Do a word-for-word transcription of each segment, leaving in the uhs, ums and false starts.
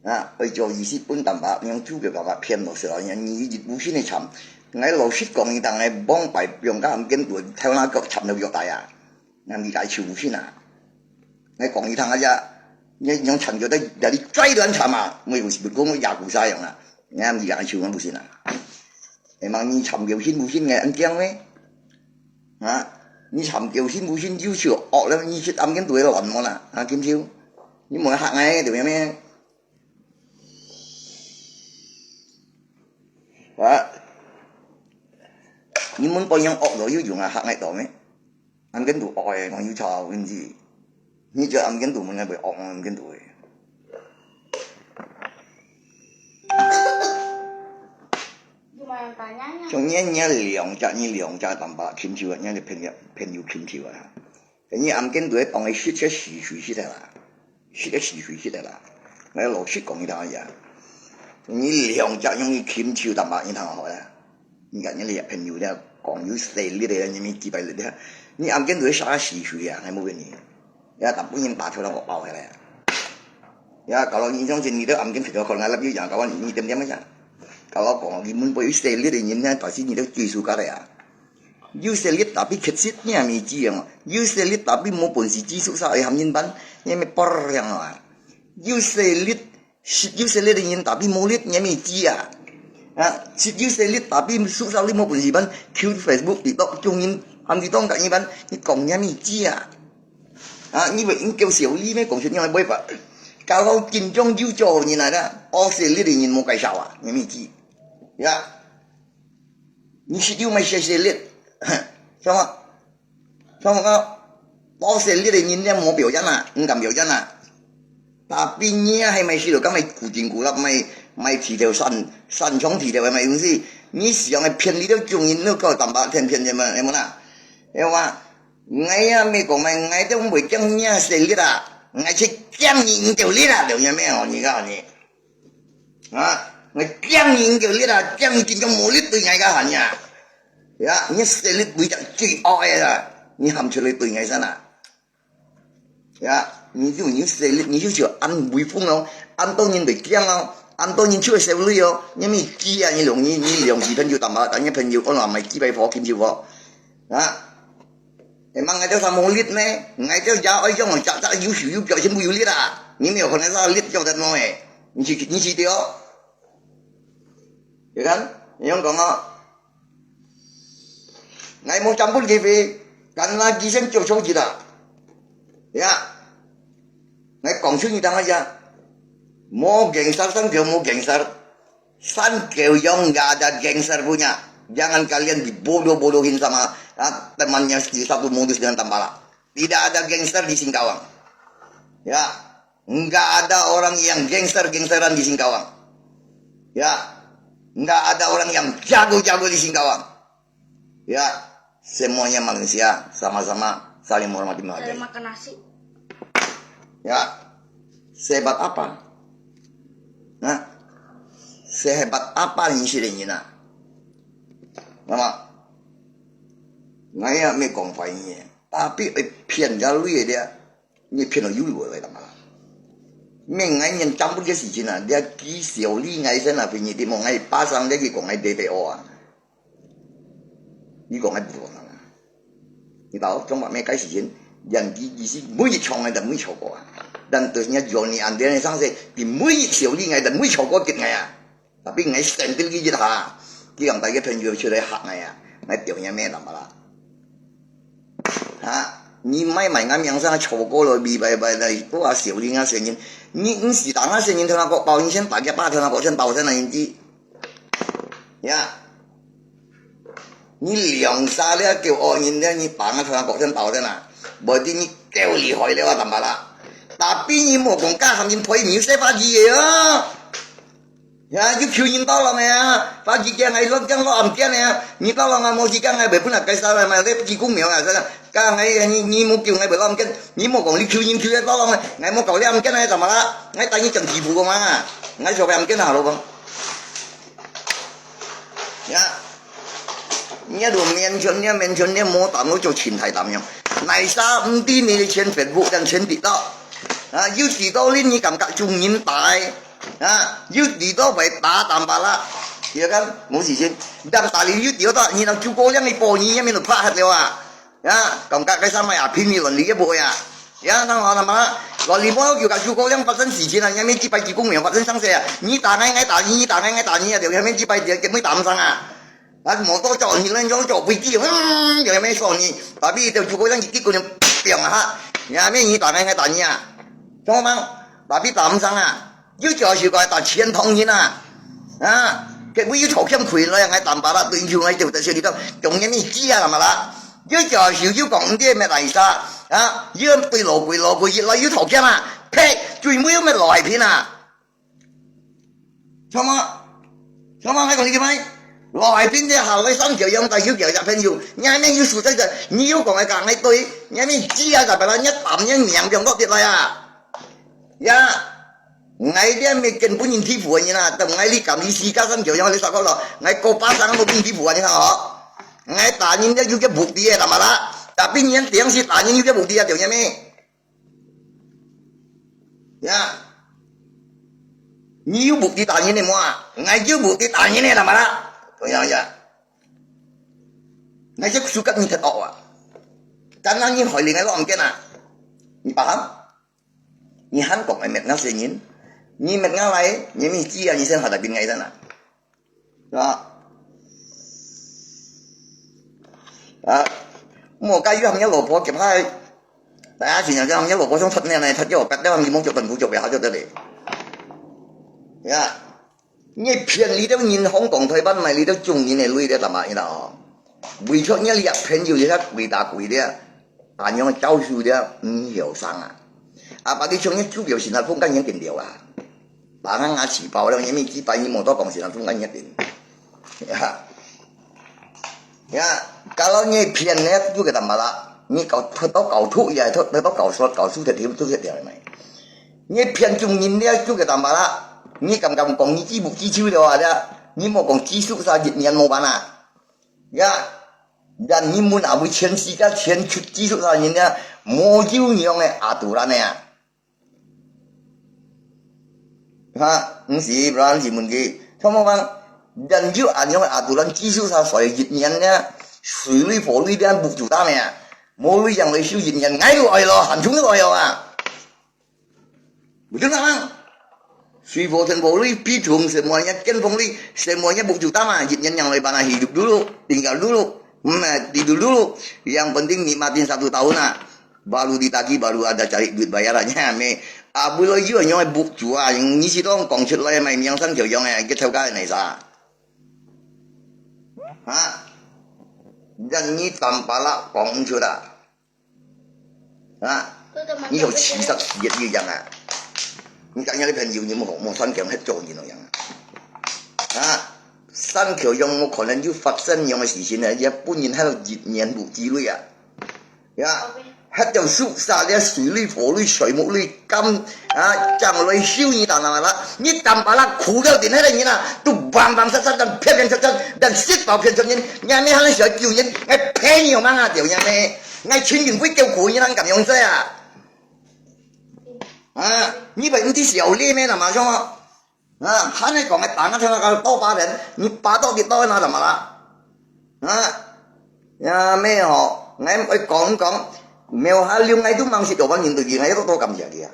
啊，愛做意思分淡薄，用主角辦法騙落去咯，你一無心个慘。𠊎老實講，你當𠊎往擺用个案件都頭那个慘到要大啊，那你該就無心啊。𠊎講你聽啊，你用慘就得，你最亂慘啊，我又是不跟我雅古啥样啊，那你該就無心啊。 Emang你尋佢心無心个恁驚咩？啊，你尋佢心無心就就惡了，你去暗間都會亂麼啦？啊，金秋，你莫嚇𠊎，對不對？啊，你們不用惡了有用啊，嚇𠊎到咩？ 暗間都惡个，講有吵，毋知。你就暗間都門來會惡，暗間都个。像你，你兩隻，你兩隻淡薄，牽手啊，你个朋友，朋友牽手啊。你暗間都會當个識个是誰識个啦。 識个是誰識个啦。𠊎老實講你聽啊，你兩隻用你牽手淡薄你聽好啦。你看你這朋友了，講有勢力个，你咪幾百力个，你暗間都會啥是誰啊？𠊎無問你。呀，但不人打出來我包下來啊。呀，搞到你相信你都暗間提到可能還立有樣，搞到你點點一下。搞到講你們不有勢力个人呢，但是你都追求過來啊。 有勢力tapi缺失，你也毋知啊嘛。有勢力tapi無本事，技術啥會喊人辦，你也毋會樣啊。有勢力，識有勢力个人tapi無力，你也毋知啊。啊，識有勢力tapi手手你無本事辦，去Facebook、TikTok，眾人喊你當甲你辦，你講你也毋知啊。啊，你會應該小理咩？講出你會袂吧？搞到緊張就做人來啦，有勢力个人無介紹啊，你也毋知。呀。 你識有麼个勢力？什麼？什麼个？有勢力个人呢，無表演啊，毋敢表演啊。Tapi你啊，係毋係識到，敢係古今古立，毋係，毋係剃頭散，散長剃頭个，毋係有事。你是用个騙你兜眾人，你搞淡薄騙騙人嘛，係無啦？係無啊？𠊎啊，毋係講麼个，𠊎都毋會驚你啊勢力啊，𠊎係驚你毋夠力啊，了解無？你講你。 啊，𠊎驚你毋夠力啊，驚你緊張無力對𠊎个喊呀。呀，你勢力為隻最惡个啦，你喊出來對𠊎先啊。呀，你就有勢力，你就像恁威風哦，恁多人會驚哦，恁多人就會受累哦，你毋知啊，你兩，你，你兩時朋友淡薄，但你朋友可能買幾百火，緊張火。啊。 Emang𠊎兜三無力咩？𠊎兜也愛用，隻隻有手有腳，全部有力啊！你沒有可能啥力用得來誒？你去，你去對哦。你看，你用講哦，𠊎無jemput佢飛，kan lagi先做錯事啦。呀，𠊎講出你聽一下，無gangster，三條無gangster。 San Keuyong nggak ada gangster punya. Jangan kalian dibodoh-bodohin sama, ah, temannya si satu modus dengan Tambala. Tidak ada gangster di Singkawang. Ya, nggak ada orang yang gangster-gangsteran di Singkawang. Ya, nggak ada orang yang jago-jago di Singkawang. Ya, semuanya manusia sama-sama saling menghormati menghargai. Saya makan nasi. Ya, sehebat apa? Nah, sehebat apa你是人啊？那麼，𠊎也毋係講壞你，tapi會騙人家鐳个，你騙到有鐳來幹嘛？免𠊎人講不个事情啊，你幾小理𠊎先啊，分你知無？𠊎巴掌你去講𠊎白白哦啊。 你講个無可能啊！你知，中華咩个事情，人佢意思每一場个就每一場過啊。但對人家Johnny Andean个上勢，佢每一小理𠊎就每一場過激𠊎啊！Tapi𠊎sentil佢一下，佢用大个朋友出來嚇𠊎啊！𠊎掉人咩淡薄啦？哈！你莫買𠊎名聲，錯過了，明白白个，都話小理啊，小人，你毋是打啊，小人，聽下講，包你先，大家把聽下講，先包先啊，你知。 呀，你兩儕了，叫惡人了，你把𠊎頭上角先包等啊，無得你夠厲害了啊，淡薄啦。Tapi你莫講假喊人賠，你有洗發機个啊？呀，有求人tolong个啊，發機驚𠊎亂驚亂暗驚个啊，你tolong啊，無時間𠊎袂分啊，介紹來嘛，你幾公秒啊，真个，假𠊎你你莫叫𠊎袂亂暗驚，你莫講你求人求个tolong个，𠊎莫搞你暗驚个，淡薄啦，𠊎帶你整地步个嘛，𠊎做袂暗驚啊，老公。 Ya，你都勉強，你勉強，你無膽，我就請台膽樣。哪儕毋知你个錢Facebook跟錢跌到？啊，又知道恁你感覺中人打个，啊，又知道會打淡薄啦，你看，無事情。但打你又知道，你若豬哥亮一波，你也沒有怕了啊。啊，感覺該上面啊，拼命亂你也不會啊。呀，那好，那麼，亂你莫要求豬哥亮發生事情啊，你還沒幾百幾公里發生上去啊，你打𠊎，𠊎打你，你打𠊎，𠊎打你啊，就還沒幾百點，根本打毋上啊。 啊，無多少你，咱用做飛機，嗯，有咩說你？Tapi就如果讓你一个人放啊，也没你打那个打你啊，懂吗？Tapi打毋上啊，有叫是个打钱塘人啊，啊，佢不有条件亏了，还打巴拉对手，还就在这里头，中间你鸡啊，干嘛啦？有叫是有讲你没来啥啊？有对老贵老贵，越来有条件啊，呸，最尾有没老海平啊？ 什么？什么？还讲你个咩？老海边的好个上九阳大有九家朋友，你还没有数在这，你又讲个讲个对，你还没鸡啊，咋办啦？你打你娘中国的来啊！呀，我这没跟不人欺负你啦，等我你敢你西家上九阳你啥个了？我个巴上都不人欺负你看哦。我打人家有个目的的，干嘛啦？Tapi你这样是打人有个目的啊，对不对？ 呀，你有目的打人的么啊？我有目的打人的，干嘛啦？哎呀呀，我就suka你太多啊！刚刚你害人个浪见啊，你把他，你还讲个没那些人，你没拿来，你没鸡啊，你先好的bin ngay sana。 啊。啊，莫介意佢老婆夾下，大家想想佢老婆想出名呢，佢就白掉，佢冇做本部做嘅，佢就得了。呀，你骗你兜银行港台灣買你兜中人个鐳个，干嘛？你知道？为着你个朋友，你才鬼打鬼个。 恁樣个招數了，毋曉生啊。啊，把你像你主要是那风干也顶了啊。把俺拿起包了，也没几百，你莫多讲是那风干也顶。呀，呀，kalau你骗呢，就给他妈啦，你搞，他都搞吐也，他，他都搞说，搞输的，他都是这样的。你骗中人了，就给他妈啦，你敢敢讲你记不记仇了啊？你莫讲技术啥，一年没完啊。 呀，但你们啊，为全世界全球技术上人家没有样个阿杜兰的啊。哈，毋是，不然是问题。他们讲，但有恁样个阿杜兰技术上，所以一年呢，水里火里边不足打呢，没有样个修一年，俺都爱了，很重要啊。 Betul tak, Mang? Sui Fo Sen Fo Lui, Pi Thung Sen Fo Lui, Ken Fo Lui, semuanya bukti utama. Jitnya yang lepas hidup dulu, tinggal dulu, hmm, tidur dulu. Yang penting nikmatin satu tahun lah. Baru ditagih, baru ada cari duit bayarannya, me. Abu lo yu nyong bukti ah, yang ngisi tong kong chut lo mai miang san kiau yong eh, kita kau nai sa. Ha? Dan ni tampala kong chut ah. 啊，你有七十歲个樣啊！你講你个朋友，你莫莫算講係做人个樣啊！啊，三條樣，我可能有發生樣个事情呢，也本人還有一年無機會啊！呀，還有樹下了，水里、火里、水木里，咁啊，將來修你打哪啦？你打把那苦了點，那个人啊，都忙忙殺殺，但騙騙殺殺，但食飽騙殺人，你還沒還想救人，還騙你忙啊，就人咩？ 𠊎親人會叫苦，你哪敢用這啊？啊，你把你的小弟妹那麼凶啊？啊，還係講个打个電話到巴人，你巴到幾多那怎麼啦？啊，呀，沒有，𠊎愛講講，苗下龍𠊎都忙死多萬人都，𠊎都多感謝你啊！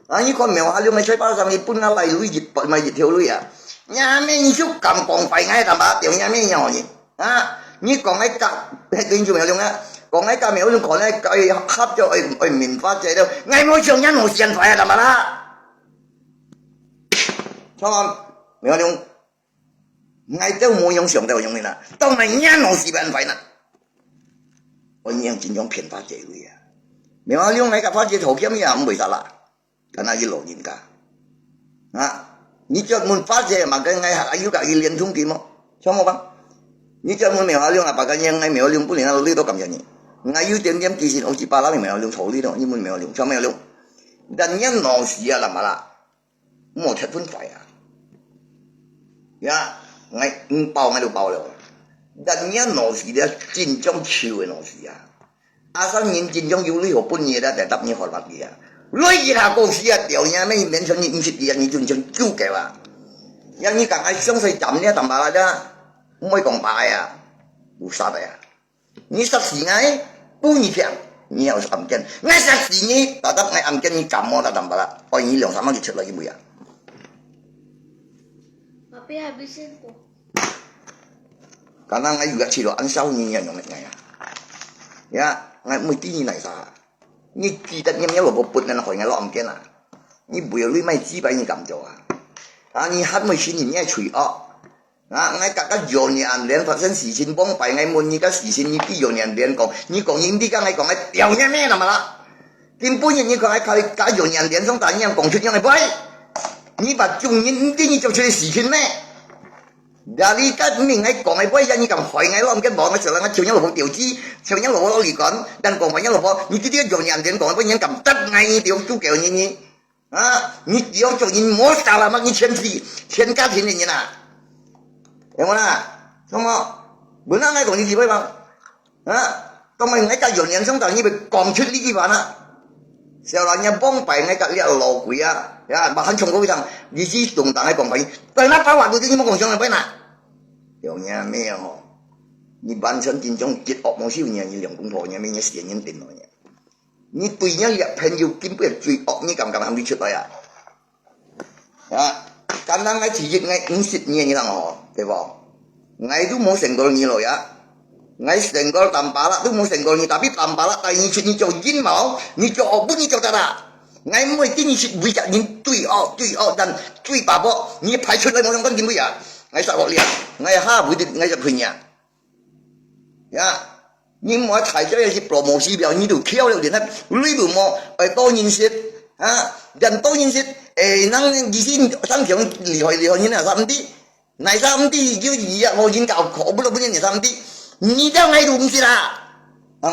啊，你看苗下龍个在巴上，你本來來路一，買一條路啊，也沒你就敢講壞𠊎，敢把表也沒有你。 啊，你講个甲，迄對就苗龍啊，講个甲苗龍可能甲合作愛愛明白這了，𠊎無想人無想法啊，怎麼啦？錯，苗龍，𠊎都無用想到用的啦，當然人無是辦法啦。我用真正騙法這位啊，苗龍𠊎甲法這頭兼也毋會啥啦。 Karena佢老人家。啊，你專門發這嘛，跟𠊎還有个佢連通佢麼？像麼吧？你專門苗下龍啊，把个人𠊎苗龍不能啊，你都感謝你。𠊎有點點記性，我去巴拉你苗龍，吵你咯，你問苗龍，像苗龍。但你老死啊，怎麼啦？莫太分坏啊。呀，𠊎，你包𠊎都包了。但你老死了，真正臭个老死啊。 Asal人真正有你好本事啦，tetap你好落去啊。累一下過去啊，掉你啊，免免成你毋識个啊，你就像豬狗啊。呀，你講愛詳細講你啊，淡薄仔啊，毋會講白啊，有殺个啊。你殺死𠊎，不你聽，你要是案件，𠊎殺死你，打打𠊎案件，你感冒了淡薄仔，愛你兩三萬就出來一位啊。Tapi habisin ko. Karena ngai juga cilo ansau ni yang ngai ya. Ya, ngai mesti ni nai sa. Ni kita ni yang lo boput na hoi ngai lo amken ah. Ni bui lui mai ji bai ni kam jo ah. Ah, ni hat mo shin ni ngai chui oh. Ah, ngai kak kak jo ni an len phát sinh 事情 bong pai ngai mon ni ka 事情 ni pi jo ni an len kong. Ni kong ni ndi ka ngai kong ngai tiao ni me na ma la. Kim pun ni ni kong ngai kali ka jo ni an len song ta ni yang kong chut ni ngai bai. Ni ba chung ni ndi ni chok chut 事情 me. Dari kat ming ngai kong ngai bai ya ni kam hoi ngai lo amken bong ngai sila ngai chiu ni lo bong tiao ji, chiu ni lo bong lo li kon, dan kong bai ni lo bong, ni ti ti jo ni an len kong bai ni kam tat ngai ni tiao chu keo ni ni. Ha, ni tiao cho ni mo sa la mak ni chen si, chen ka thin ni na. Em mo na, so mo, bu na ngai kong ni ti bai bang. Ha, tong mai ngai ka yo nian song tao ni bai kong chut li ki ba na. Siao la ni bong pai ngai ka lia lo kui a. Ya, ba han chong ko wi tang, ni si tung tang ngai kong pai. Pai na pa wa du ti ni mo kong chong bai na. Yo ni me ho. Ni ban chen jin chong kit ok mo siu ni ni liang kung po ni me ni sien ni tin lo ni. 你對人个朋友根本最惡，你敢敢喊佢出來啊？啊，簡單个事實，𠊎五十年个人吼，對無？𠊎都無勝過你咯呀。𠊎勝過Tampalak都無勝過你，tapi Tampalak帶你出，你做陰謀，你做惡本，你做得啦。𠊎毋會跟你出為隻人最惡最惡，但最巴薄，你派出來無相干根本啊！𠊎殺落了，𠊎下會得，𠊎就陪你啊！ 呀，你莫大家也是promosi表，你都跳了，你看你都莫，哎，多人识啊，人多人识，哎，人意思上场厉害厉害，你哪啥毋知？哪啥毋知？就一样，我人家考不了，不然你啥毋知？你叫俺都毋知啦，啊，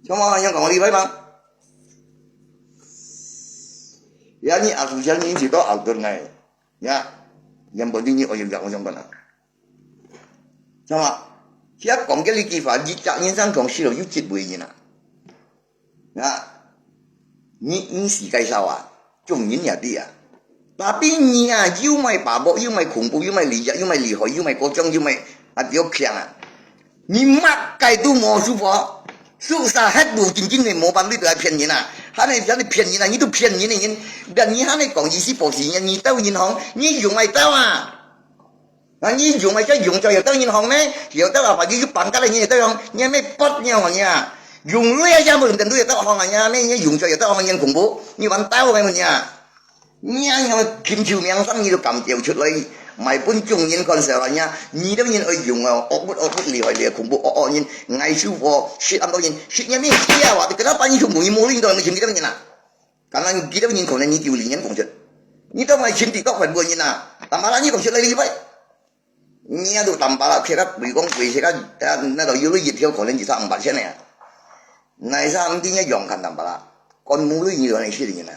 什么要讲我厉害吗？呀，你啊，首先你知道啊，对不对？呀，原本你我就讲我想讲了。 知道吗？佢講个呢句話，你責任上講，死了有職位人啊。啊，你，你世界上啊，眾人也知啊。Tapi你啊，又賣巴薄，又賣恐怖，又賣利益，又賣厲害，又賣高尚，又賣啊，又強啊。你麼个都無舒服，susah，還無真正个無辦法來騙人啊。還係，還係騙人啊，你都騙人个人。但你還係講意思不是人，你到銀行，你用來到啊。 啊，你用个，用著有得银行咩？有得啊，反正就bank个，你有得用，你咩bot你好你啊？用鐳啊，也無用得鐳有得行啊，你咩用著有得行，你恐怖，你玩刀个么你啊？你啊，你要尋求名声，你都敢掉出來，賣分眾人看笑啊你啊！你都人愛用啊，惡不惡不厲害厲害，恐怖惡惡人，愛收貨，食恁多人，食人咩食啊？話，你跟他把你全部你無领到，你尋幾多人啊？ Karena幾多人可能你九零年講出，你到買錢地到還問人啊，Tampalak你講出來你拜，你都Tampalak，別个對講對，別个，啊，那都有了一條可能就差五百千了呀。哪啥毋知你用看Tampalak，幹無了你都能識人啊。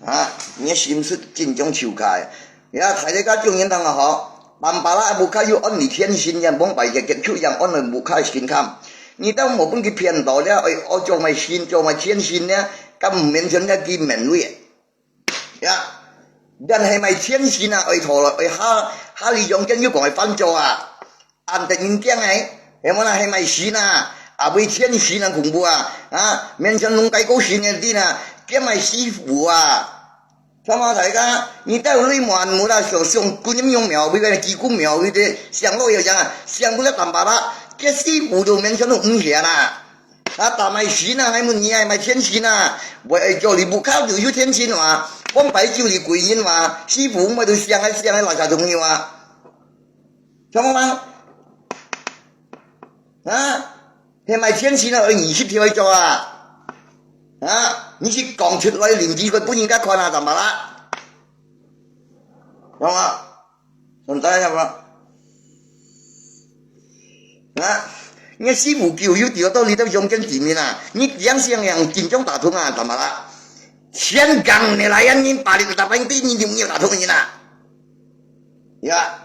啊，你心思真正手開，呀，大家家眾人當好，Tampalak無卡有按你天心呀，往白个个出样按了無卡心看。 你都無分佢騙到了，哎，哦，做麼个信，做麼个天信呢？敢毋免存了佢面位。呀，人係麼个天信啊，哎，討了，哎，哈，哈利用緊又講會翻做啊，安得人驚哎，係無啦？係麼个信啊，啊，會天信啊，恐怖啊，啊，面前弄該个信个啲啊，驚麼个師傅啊。 Sama大家，你到你滿目啦，想想觀音用廟，為个濟公廟，為个想落有想啊，想不了Tampalak，這師傅都面前都毋曉啦。啊，打麼个神啊，還問你啊，麼个天神啊，我愛叫你不靠就有天神哇，往擺酒你鬼人哇，師傅毋會都想啊想啊，垃圾東西哇。 聽懂嗎？啊，係麼个天神啊，二十條去做啊？啊，你去講出來，鄰居會分人家看啊，Tampalak？懂嗎？懂大家嗎？啊，你師傅叫有條道理到中間地面啊，你講想想緊張打通啊，Tampalak？全港你來啊，你把你个打翻地，你就沒有打通人啊？ 呀，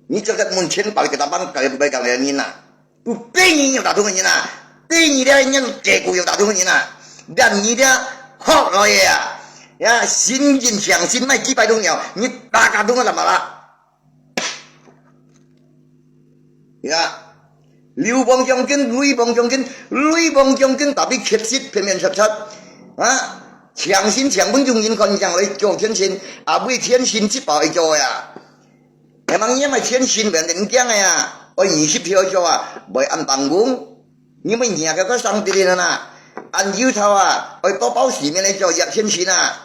你這個門前把你給他幫，給，給，給人啊，都被你有打通人啊。對你這人假骨肉打通人啊，連你這學來个啊，呀，新人強新賣幾百種了，你打卡通个怎麼啦？呀，流亡將軍，流亡將軍，流亡將軍，tapi缺失，片片切切，啊，強新強分眾人看上來做天神，啊，為天神這包會做呀。 Emangnya mai天神變成驚个啊？愛二十條做啊，會恁當公？你會惹个个上帝人啊？恁有頭啊，愛多包四面來做葉天神啊？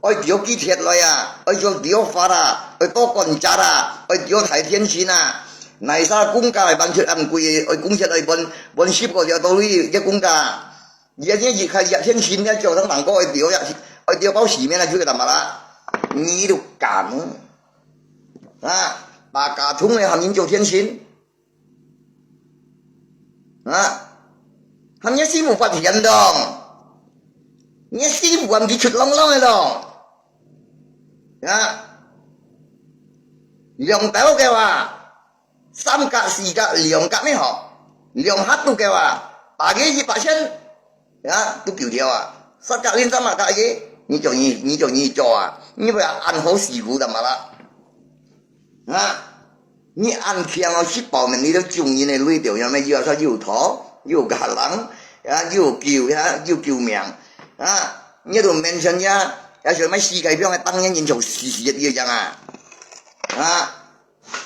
愛丟幾鐵來啊？愛做丟發啊？愛多管家啊？愛丟大天神啊？哪儕公家會搬出恁貴个？愛公設愛分分十個條到位个公家？ 也也一開葉天神了，叫人能夠愛丟呀，愛丟包四面啊，就个怎麼啦？你都敢啊？把卡通个喊人做天神啊？喊人師傅發現咯，你師傅還毋係出浪浪个咯？啊？兩斗个話， 三格、四格、兩格乜好，兩下都夠啊，打个一百千，呀，都夠條啊。三格零三啊，打个，你就你你就你做啊，你不要安好辛苦的嘛啦，啊，你安強哦，食饱面你都中人的累掉，有沒有？又有讨，又有家人，呀，又有救呀，又救命，啊，你都mention呀，也是乜世界上个當年人就死死的一樣啊，啊。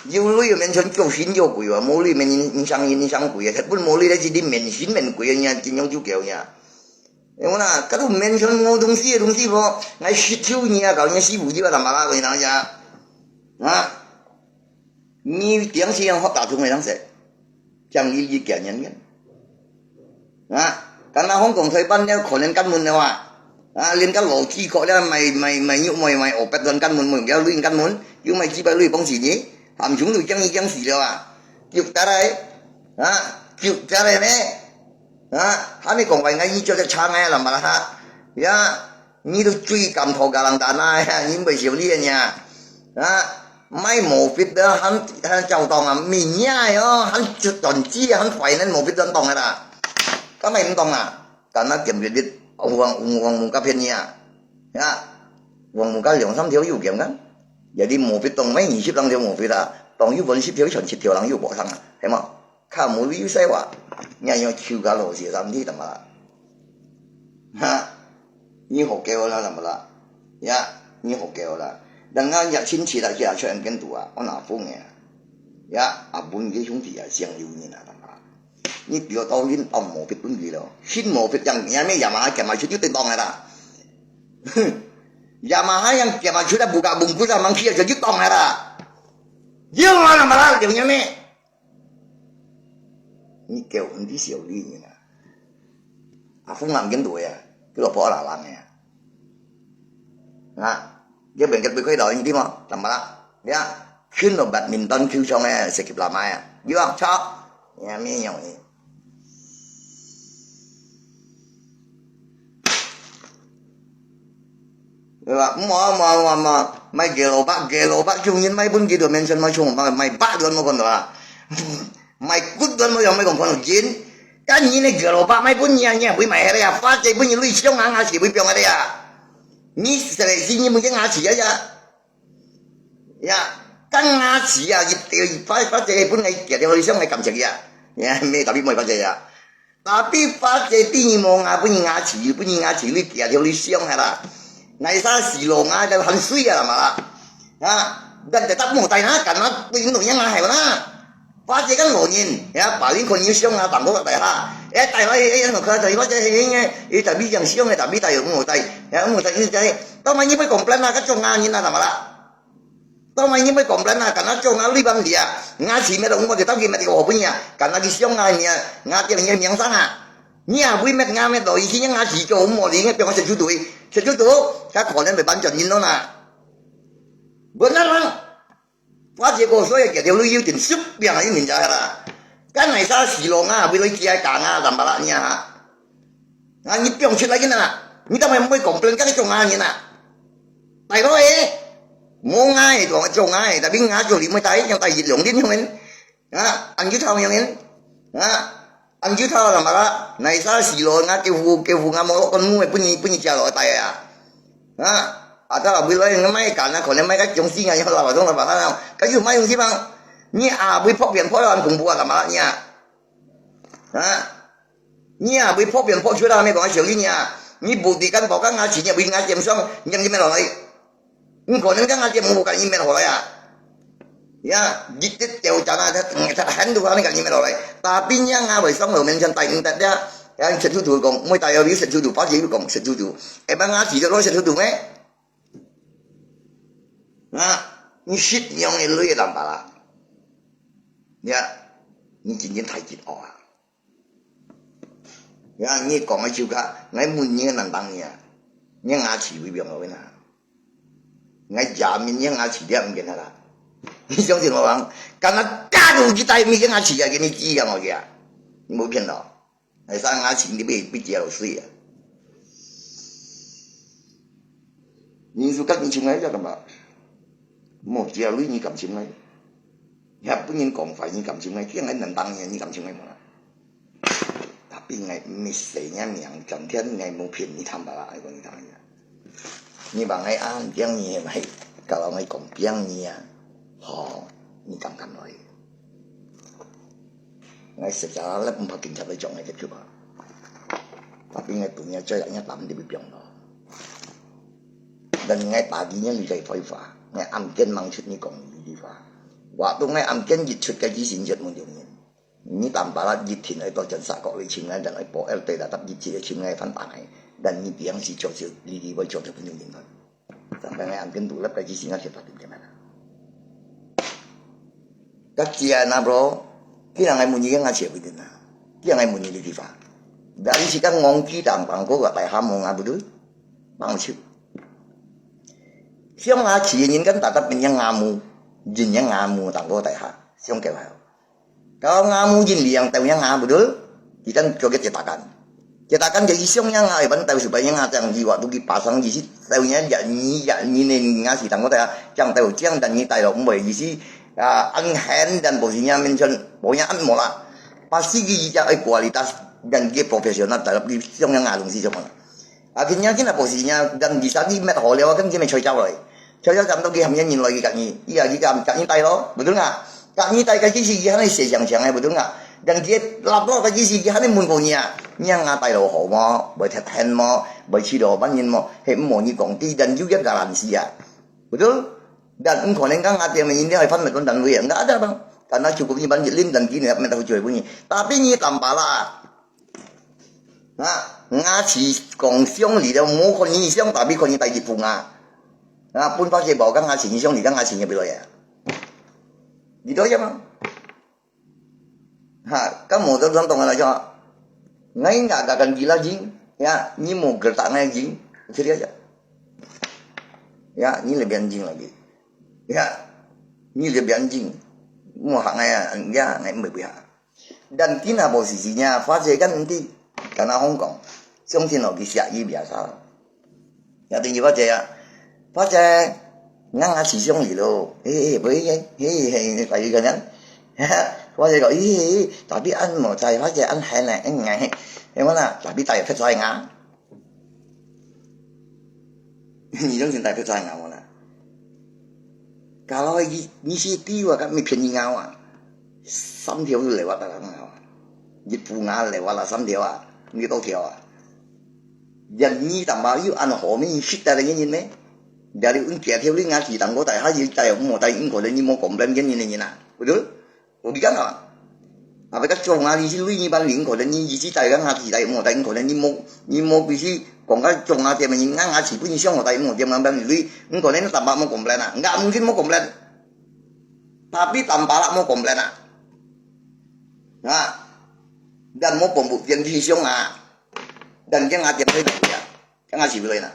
有鐳个面前叫神叫鬼啊，無鐳面人人生人生鬼啊，根本無鐳咧，是你面神面鬼啊，你點樣就叫呀？你看啦，該都面前無東西个東西無，𠊎食手你啊，搞你師傅你啊，他媽啦，你等一下啊，你點是樣好打通个樣子，像你一个人。 啊，敢若Hong Kong、台灣了，可能根本了啊。啊，連个老幾个了，賣賣賣肉賣賣，哦，別人根本無用，了鐳根本，又賣幾百鐳幫自己，含胸都僵一僵死了啊。救得来，啊，救得来呢，啊，還你講話，𠊎你叫得唱哎，啦嘛啦哈，呀。 你都最敢討家人單啊，你毋會少理个呀？啊，賣毛筆个還還教堂啊，名呀喲，還出專輯啊，還懷念毛筆專當个啦。敢賣毋當啊？敢若點閱率，王王王母甲騙你啊？啊，王母甲兩三條有見个，也你毛筆當賣二十零條毛筆啊，當有本十條、全十條人有無上啊，係無？ 較無理由使話，你還要求較老實三天怎麼啦？哈，你好夠啦，怎麼啦？呀，你好夠啦。人家也親戚啦，這出人跟讀啊，我哪封个啊？呀，阿文个兄弟啊，像有人啊，怎麼啦？你不要到恁到毛筆本地咯，新毛筆樣，也沒Yamaha減下去就得當个啦。哼，Yamaha樣減下去了，buka bungkus啊，mang去啊，就當个啦。有啊，怎麼啦？有人咩？ 你叫毋知小李人啊？阿峰南京都个啊，佢老婆阿蘭个啊。啊，這邊个對開頭，你知無？怎麼啦？呀，去到badminton球場个，十級拉買啊，有啊，操！你還沒有呢。對吧？無啊，無啊，無啊，無啊，賣雞蘿蔔，雞蘿蔔，中人賣分佢都mention，賣蔥，賣，賣肉都無看到啊。 賣骨都無用，賣講看到人。該你呢，雞蘿蔔賣分你啊，你也會賣下來啊？花姐分你鐳傷啊，牙齒會放下來啊？你食个是你每个牙齒啊呀？呀，該牙齒啊，一條一塊，花姐分你夾條鐳傷來感謝佢啊？呀，咩tapi無花姐啊？Tapi花姐比你無牙，分你牙齒，分你牙齒鐳夾條鐳傷下啦。哪儕死路牙就很水啊嘛啦。 啊，咱就答無帶啦，敢若對你老娘啊，係無啦？花姐个老人，呀，把你看你傷啊，當多个大哈，哎，帶來，哎，哎，我看到，我這，哎，哎，哎，tapi yang傷个，tapi帶有無帶，呀，無帶，你帶，到尾你會complain啊，該種啊，你那怎麼啦？到尾你會complain啊，敢若種啊，你幫你啊，牙齒沒得，我就到底沒得我分你啊，敢若你傷啊，你啊，牙掉你的名聲啊，你也會滅牙滅落，以前牙齒就無，你應該變成食豬肚，食豬肚，該可能會搬轉人咯啦。 Benar lang. Wajib ko soya kaya dia lu yu tin sup yang ayu min jaya la. Kan nai sa silong a, bilo kia kang a, tambah lah nya ha. Nga ni piong chit lagi na. Ni tamai mui complain kan itu nga ni na. Tai lo eh. Mo nga eh, tuang chong nga eh, tapi nga chong li mui tai, yang tai yit long din yung en. Nga, ang yu thao yung en. Nga, 恁久頭啦嘛啦，哪一儕死咯，𠊎舅父，舅父𠊎無落个墓，分你，分你借落來戴啊。啊，啊，到尾來，你莫講啊，可能莫个將死啊，要老总老板啊，该就莫用死嘛。你啊，会破病破到恁恐怖啊，干嘛你啊？啊，你啊，会破病破出来，没讲小心你啊，你不敌干包干啊，钱也会拿点上，你你没落来。 毋可能講啊，這無共你滅好來啊。Ya，你這條件啊，佢，佢很多人共你滅落來。Tapi你啊，會上頭面前帶你得了。Ya，你食土豆講，每帶有你食土豆，把這又講食土豆。會幫啊，自己落食土豆咩？啊，你食用个鐳个人吧啦。Ya，你真正太激惡啊！ Ya，你講个就个，𠊎問你个難當你啊，你牙齒會變好个呐？𠊎假面你牙齒掉毋見啦。你相信我講，敢若假如佢戴面个牙齒啊，給你擠啊，我个啊，你無騙到。哎，生牙齒你被，被擠落水啊。你說跟你親愛个幹嘛？莫擠落水你敢親愛？ 也分人講壞，你敢信𠊎？這樣難當你，你敢信𠊎無啦？Tapi𠊎毋係寫你名，今天𠊎無騙你，坦白啦，𠊎講你聽啊。你話𠊎啊，騙你係咪？Kalau𠊎講騙你啊，吼，你敢敢來？𠊎實在咧，毋怕警察來捉𠊎个，著吧？Tapi𠊎同你做人，你擔得會放咯。 Dan𠊎pagi-nya你在開花，𠊎暗間吂出你講這句話。Waktu𠊎暗間一出个之前就問著你，你坦白啦，一定愛到警察局來尋𠊎，dan愛報L T tetap一直來尋𠊎，反打𠊎。Dan你平時就係你，你會做得分人認同。Sampai𠊎暗間獨立个之前，𠊎就發定點啦。Kasihan啊，bro，既然𠊎問你，𠊎就會定啊。既然𠊎問你這句話，dari sekarang ngongki tang pangko gak pai hamong啊，betul？ Maksud. Siang aci nyin kan tatap nyin ngamu, jin yang ngamu tangko tai ha. Siang kaya. Kalau ngamu jin liang tau yang ngamu betul, kita coba cetakan. Cetakan jadi siang yang ngai ban tau supaya yang ngatang jiwa tu dipasang di si tau nya ya ni ya ni ne ngasi tangko tai ha. Cang tau cang dan ni tai lo mbai di si, ah, an hen dan posisinya mention, pokoknya an mola. Pasti di ya ai kualitas dan dia profesional terhadap di siang yang ngalung si siang. Akhirnya kina posisinya dan di saat di met hole wa kan kina choi chao loi. Choi chao jam to ki hamnya nyin loi ki kani. Iya ki kam kani tai lo, betul nggak? Kani tai ka ki si ki hane se siang siang ai, betul nggak? Dan ki lap lo ka ki si ki hane mun ko nia. Nia nga tai lo ho mo, bai that hen mo, bai chi lo ban nyin mo, he mo ni kong ti dan yu ya garansi ya. Betul? Dan 毋可能講啊，店面一定要翻美工單位啊，nggak ada bang. Karena cukup ni ban jilin dan kini met hujui bunyi. Tapi ni tambah lah. Ha, ngaci kong siang li dah, mu kon ni siang tapi kon ni tai di punga. Ha, pun pakai bau kan ngaci ni siang li kan ngaci ni bilo ya. Gitu aja bang. Ha, kan mu tu tong tong aja. Ngai nggak akan gila jing, ya, ni mu gertak ngai jing, jadi aja. Ya, ni lebih anjing lagi. Ya, ni lebih anjing. Mu hak ngai ya, ngai mbak ya. Dan kina posisinya, Fajar kan nanti karena Hong Kong, siang sini lagi siap i biasa. Ya, tinggi Fajar ya. Fajar, ngang ngasih siang ni lo. Eh, eh, boleh ya. Hei, hei, ini pagi kan. Fajar kok, ih, tapi an mau cai Fajar an hai na, an ngai. Yang mana? Tapi tak ada saya ngah. Ni dong sin tai phe chai ngau na. Kalau ni, ni si ti wa ka mi phen ni ngau a. Sam thiau lu le wa ta ngau a. Ni pu nga le wa la sam thiau a. Ni to thiau a. Yan ni tam ba yu an ho mi shit ta le ni ni me. Dari un kia thiau li nga si tang ko tai ha yi tai mo tai in ko le ni mo complain ni ni ni na. Betul? 我比较好。啊，不过中啊，你是累你班零可能你一直在讲啊，期待莫在可能你莫你莫必须讲个中啊，这么你硬啊，是不你想我在莫这么班累，你可能tambah莫 complain 啊，enggak mungkin 莫 complain。Tapi tambah lah 莫 complain 啊。啊，dan 莫 pembuktian 去想啊，dan 这样啊，点会怎样？这样啊，是不对呢？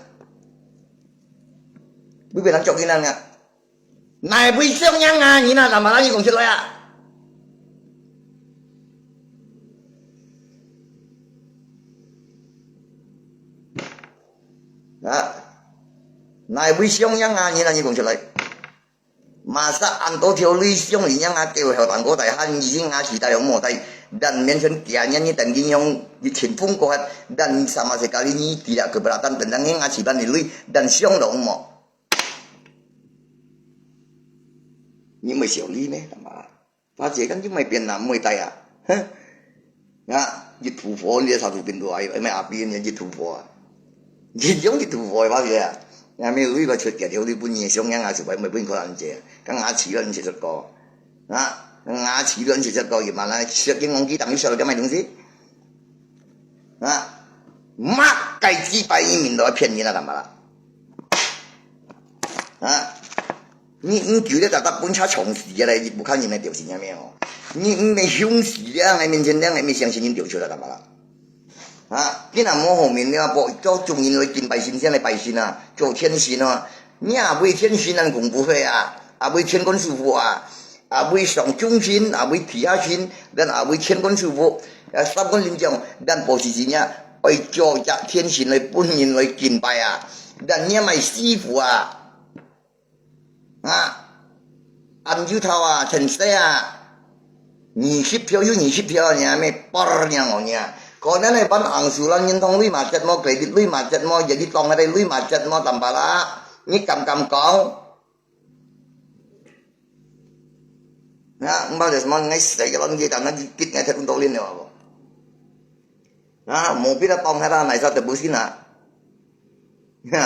你别人做给人啊。 哪位想样啊？你那干嘛你讲出来啊？啊，哪位想样啊？你那你讲出来？Masa anto theo 你想你样啊？叫后当个大汉，你是啊，时代有莫在 Dan mention kaya niya ni tanding yung ni chinpung ko hat, dan sama sekali ni tidak keberatan tentang yang ngaci ban ni lui, dan siong dong mo. Ni mo siau li ne, tama. Ba je kan ju mai pian na, mo tai a. Heh. Nga, ji tu fo ni sa tu bin tu ai, mai api ni ji tu fo a. Ji yung ji tu fo ba je a. Nga mi lui ba chut kia, lui pun ni siong yang a, su bai mai pun ko an je. Kan ngaci ban ni se ko. Nga, ngaci ban ni se ko, ji ma na, siak yang ngong ki tang, siak lo mai dong si. 啊，擘个雞巴，你面都騙人啊，淡薄啦。啊，你你求了大家本車衝死啊咧，你不看人的表情有沒有？你你沒凶死了，你面前了，你沒相信人就出來淡薄啦。啊，你若無好面了，不叫眾人來敬拜神仙來拜神啊，做天神啊，你也為天神人恐怖會啊，也為天官師傅啊。 啊，為上中神，啊，為地下神，跟啊，為乾坤師傅，啊，三官臨將，咱保持真正，愛做隻天神來本人來敬拜啊，咱也賣師傅啊。啊，恁有頭啊，天使啊，二十條有二十條，你還沒八爾爾哦你啊。可能你班紅樹林認同你嘛，折磨，credit你嘛，折磨，jadi當下你嘛，折磨，淡薄啦。你敢敢講？ 啊，毋好就麼个，𠊎死个，𠊎結，𠊎忒多年了無？啊，無必要當下啦，哪啥都不信啊。啊，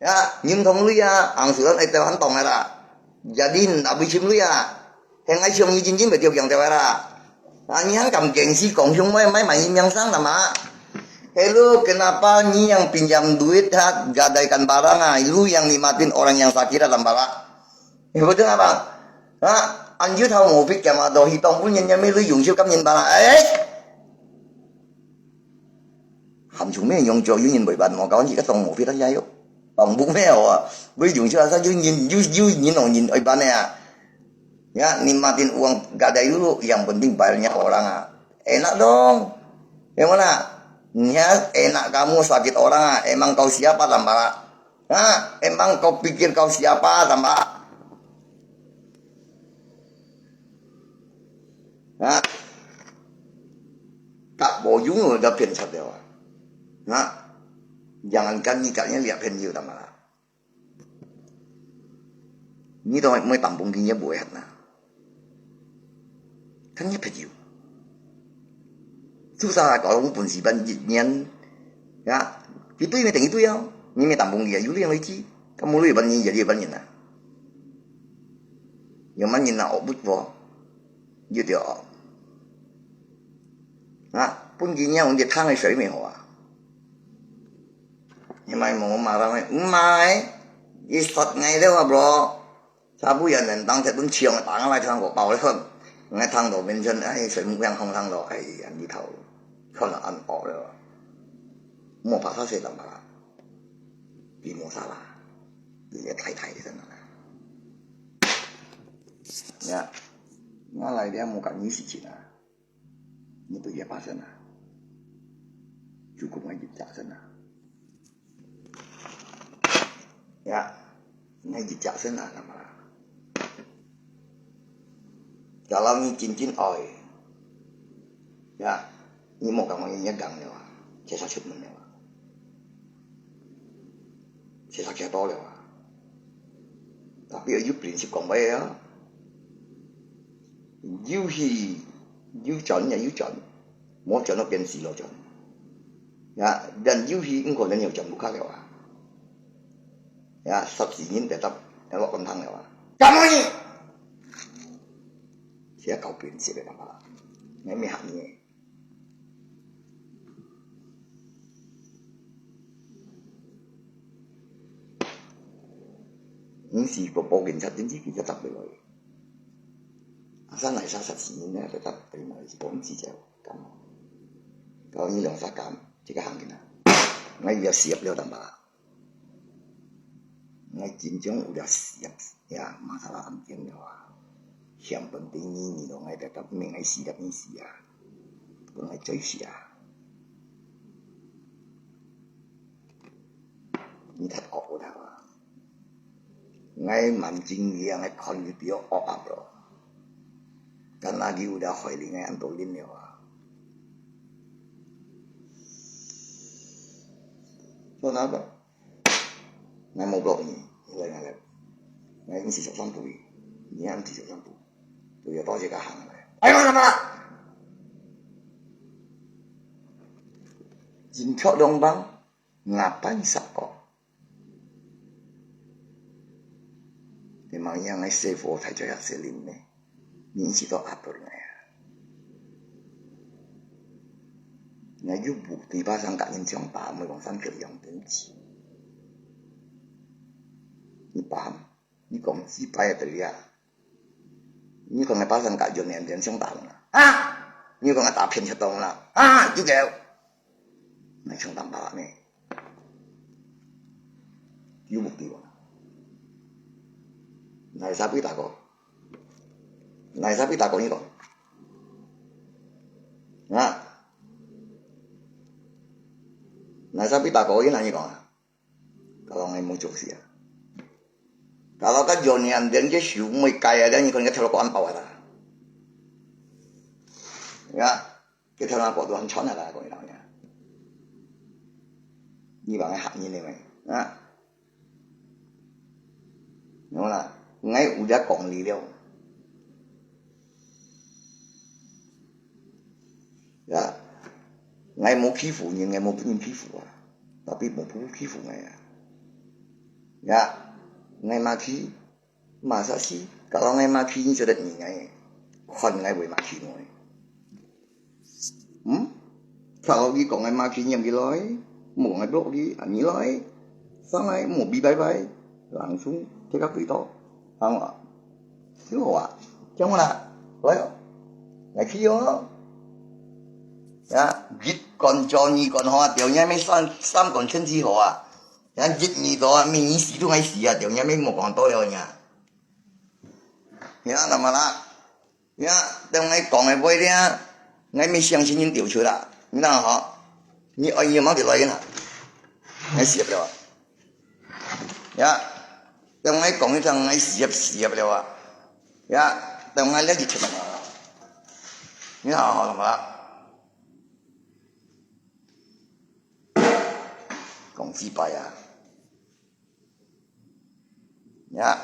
啊，認同你啊，紅樹林一定還當下啦。Jadi，若為尋你啊，現在像你真正袂著強調个啦。 啊，你還敢gengsi講凶，莫莫賣你名聲啦嘛？Hello，kenapa你yang pinjam duit ha gadaikan barang ah, lu yang nikmatin orang yang sakit ah, tambah lah. Eh, betul apa? Ha? Anjir tahu mau fikir mah doh, hitong pun nyen nyamil lu yung siu kam nyen barang. Eh? 含住咩用著有人陪伴，莫搞你个當無必要加油。當無咩啊，會用著啥有人有有人用人陪伴个啊。Ya, nikmatin uang gadai dulu, yang penting bayarnya orang ah. Enak dong. Yang mana? Niat enak kamu sakit orang ah, emang kau siapa tambah? Ha? Emang kau pikir kau siapa tambah? Ha? Tak boyung udah pian sat dewa. Ha? Jangankan nikahnya lihat pian you tambah. Ni to mai tampung kinya buat na. Kan nya pian you. Susah kalau pun si ban jit nyan. Ya, itu yang tengah itu ya. Ni mai tampung dia, you yang lagi. Kamu lu ban ni jadi ban ni na. Yang mana nak obut po? Dia dia. Ha, pun gini yang dia thang ai shui mei hoa. Ni mai mo marang mai, mai. Isot ngai dia bro. Sabu yang nentang set pun chiang tang lai thang ko pau le kon. Ngai thang do mention ai shui mu yang hong thang do ai yang di thau. Kon an o le. Mo pa sa se tang ba. Di mo sa la. Di le thai thai di sana. Ya. Nga lai dia mo kan ni si chin a. Ni tu ya pa sana. Cukup ngai di tak sana. Ya. Ngai di tak sana nama. Kalau ni cincin oi. Ya. Ni mo kan ngai ni gang le wa. Cesa chut mun le wa. Cesa kia to le wa. Tapi yu prinsip kong bai ya. Yu hi, yu chọn ya yu chọn. Mo chọn no pian si lo chọn. Ya, dan yu hi ung ko nen yo chọn bu ka le wa. Ya, sat si nin tetap ya lo kon thang le wa. Kamu ni. Sia kau prinsip le wa. Ngai mi ha ni. Ngi si po po gin chat din si ki chat tak belo. Asa nai sa sat si ni na chat tak belo si po ngi si jao kam. Kau ni long sa kam, cika hang kina. Ngai bia siap leo tambah. Ngai cincong udah siap, ya, masalah anting ya. Yang penting ni, ni dong ngai tetap ming ngai siap ni sia. Pun ngai coy sia. Ni that ok udah. Ngai mancing dia ngai kon video ok bro. Kan lagi udah hoi li ngai antolin ya. 做哪个？𠊎無block你，你來𠊎來，𠊎毋係小散步，你也毋係小散步，都要到這个行來。哎呀，怎麼了？進出兩幫， 𠊎半煞个。你莫樣个細貨大隻也細啉呢，你知道阿伯个呀。𠊎又毋對巴生甲人相打，毋會講三腳兩等級。你把，你講幾擺个對啊？ 你看𠊎巴生甲有年年相打啦，啊！你看𠊎打偏切到啦，啊！有个，𠊎衝當巴呢，有目的無？哪儕會打過？哪儕會打過你講？啊？哪儕會打過你哪你講啊？ Kalau𠊎無做事啊。Kalau該有年連个手毋會改啊，你可能个頭腦過安包啊啦。呀，个頭腦過都很穿啊啦，講你老呀。你話𠊎嚇人呢咩？啊？有啦，𠊎有這講理了。 呀，𠊎無欺負人，𠊎無分人欺負啊，tapi無分人欺負𠊎啊。呀，𠊎罵佢，罵煞死，kalau𠊎罵佢，你做得贏𠊎，看𠊎會罵佢無？嗯？Kalau佢講𠊎罵佢，你毋佢來，無講𠊎block佢，啊，你來，上來，無比拜拜，langsung，take up對到，行啊。 就好啊，這樣啦，來哦，來去哦。呀，一管做二管好啊，條件乜三，三管千之好啊。呀，一二到啊，乜你死都愛死啊，條件乜無講到了呀。呀，那麼啦，呀，等𠊎講个話咧，𠊎乜相信人條出啦，你看好，你愛你莫得來啦，𠊎死了啊。 呀，等𠊎講一聲，𠊎死啊死啊了啊！呀，等𠊎這一切嘛，你好好了嘛？講幾擺啊？呀，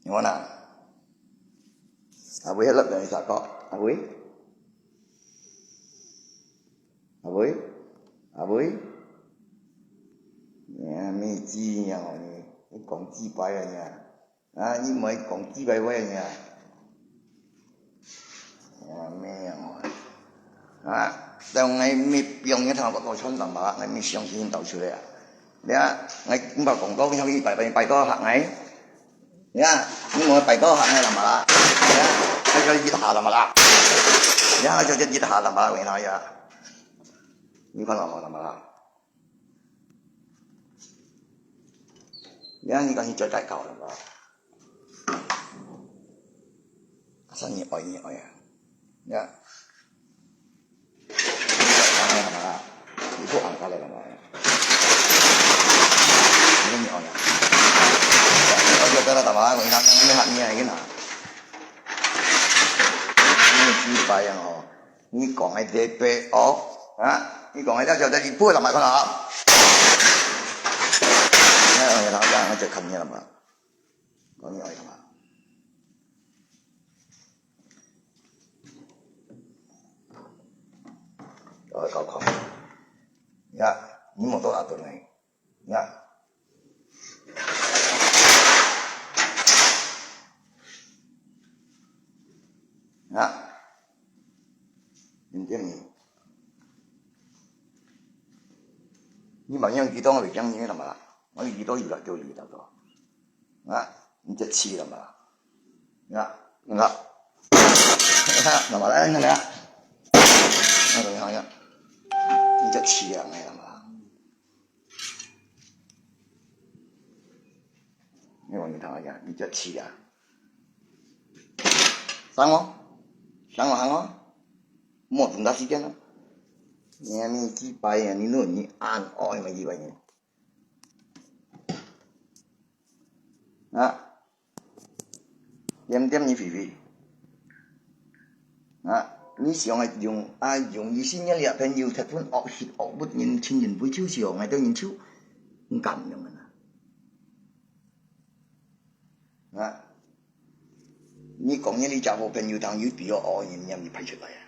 你看啊，阿偉，落來啥个？阿偉？ 阿偉，阿偉，你乜知呀？你講幾擺啊？啊，你毋愛講幾擺話啊？啊，乜啊，啊，當𠊎乜放你頭殼過穿淡薄，𠊎乜相信你走出來啊！你啊，𠊎毋捌講過，你拜拜拜到嚇𠊎。 呀，你莫拜到行个啦嘛啦。呀，還叫一下啦嘛啦。呀，還叫一下啦嘛啦，為哪呀？你看到無啦嘛啦？呀，你講你最該搞啦嘛？啥你愛你愛啊？ 呀。你不安家了嘛？你跟你讲呀。我就跟他打麻将，我跟他讲，你喊你来跟他。你几白样哦？你讲个对白哦？啊？你讲个叫叫你不会打麻将啊？那我他这样，我就看你了嘛。讲你爱干嘛？ 搞搞搞。呀，你莫多大顿呢？呀。呀。你点你。你莫用几多个讲你干嘛？我几多有了就有了个。 啊，你就气了嘛。啊，啊，那么来，那来，那个好像，你就气啊，那个嘛。你往你头下，你就气啊。上哦，上哦，上哦，莫等到时间了。你还没几百呀，你弄你按哦，你没几百呢。 啊，点点你肥肥。啊，你想愛用，啊，用意思，你這朋友忒分惡習惡物人，親人會就笑，𠊎兜人就毋敢用啊。啊，你講你這隻好朋友，當有必要惡人，你也排出來啊。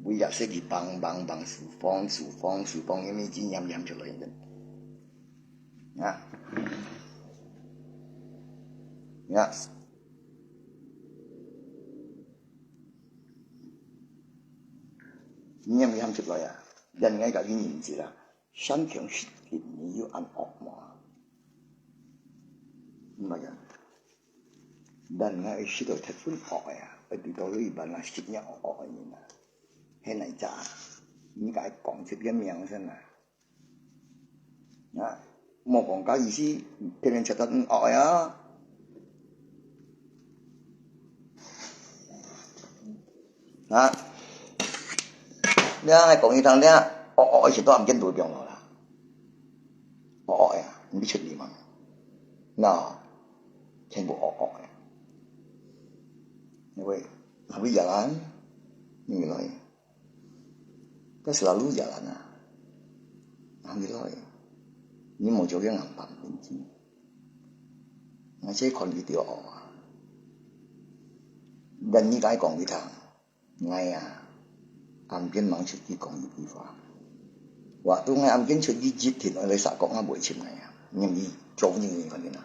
為也是佢幫幫幫，處方處方處方，你乜真念念出來的。啊，啊。 念念出來啊，人愛甲你認識啊，山窮水盡，你有恁惡無？毋係啊，人愛識到忒分惡个啊，愛知道你一般啊，識你惡惡个人啊，係哪隻啊？你甲伊講出个名先啊。 啊，莫講假意思，偏偏出得恁惡个啊。啊，你愛講一通，你惡惡个時都毋見對象了啦。惡惡个啊，你出去嘛。那，全部惡惡个。因為，哪位也難，你來。 Kau selalu jalan ah. Alhamdulillah. Ni mo joget ngam pam benci. Ngai cai kon video ah. Dan ni kai kong kita. Ngai ah. Am bien mang chut ki kong di fa. Waktu ngai am bien chut ki jit thin oi lai sa kok ngai boi chim ngai ah. Nyam di chong ni ni kon ni na.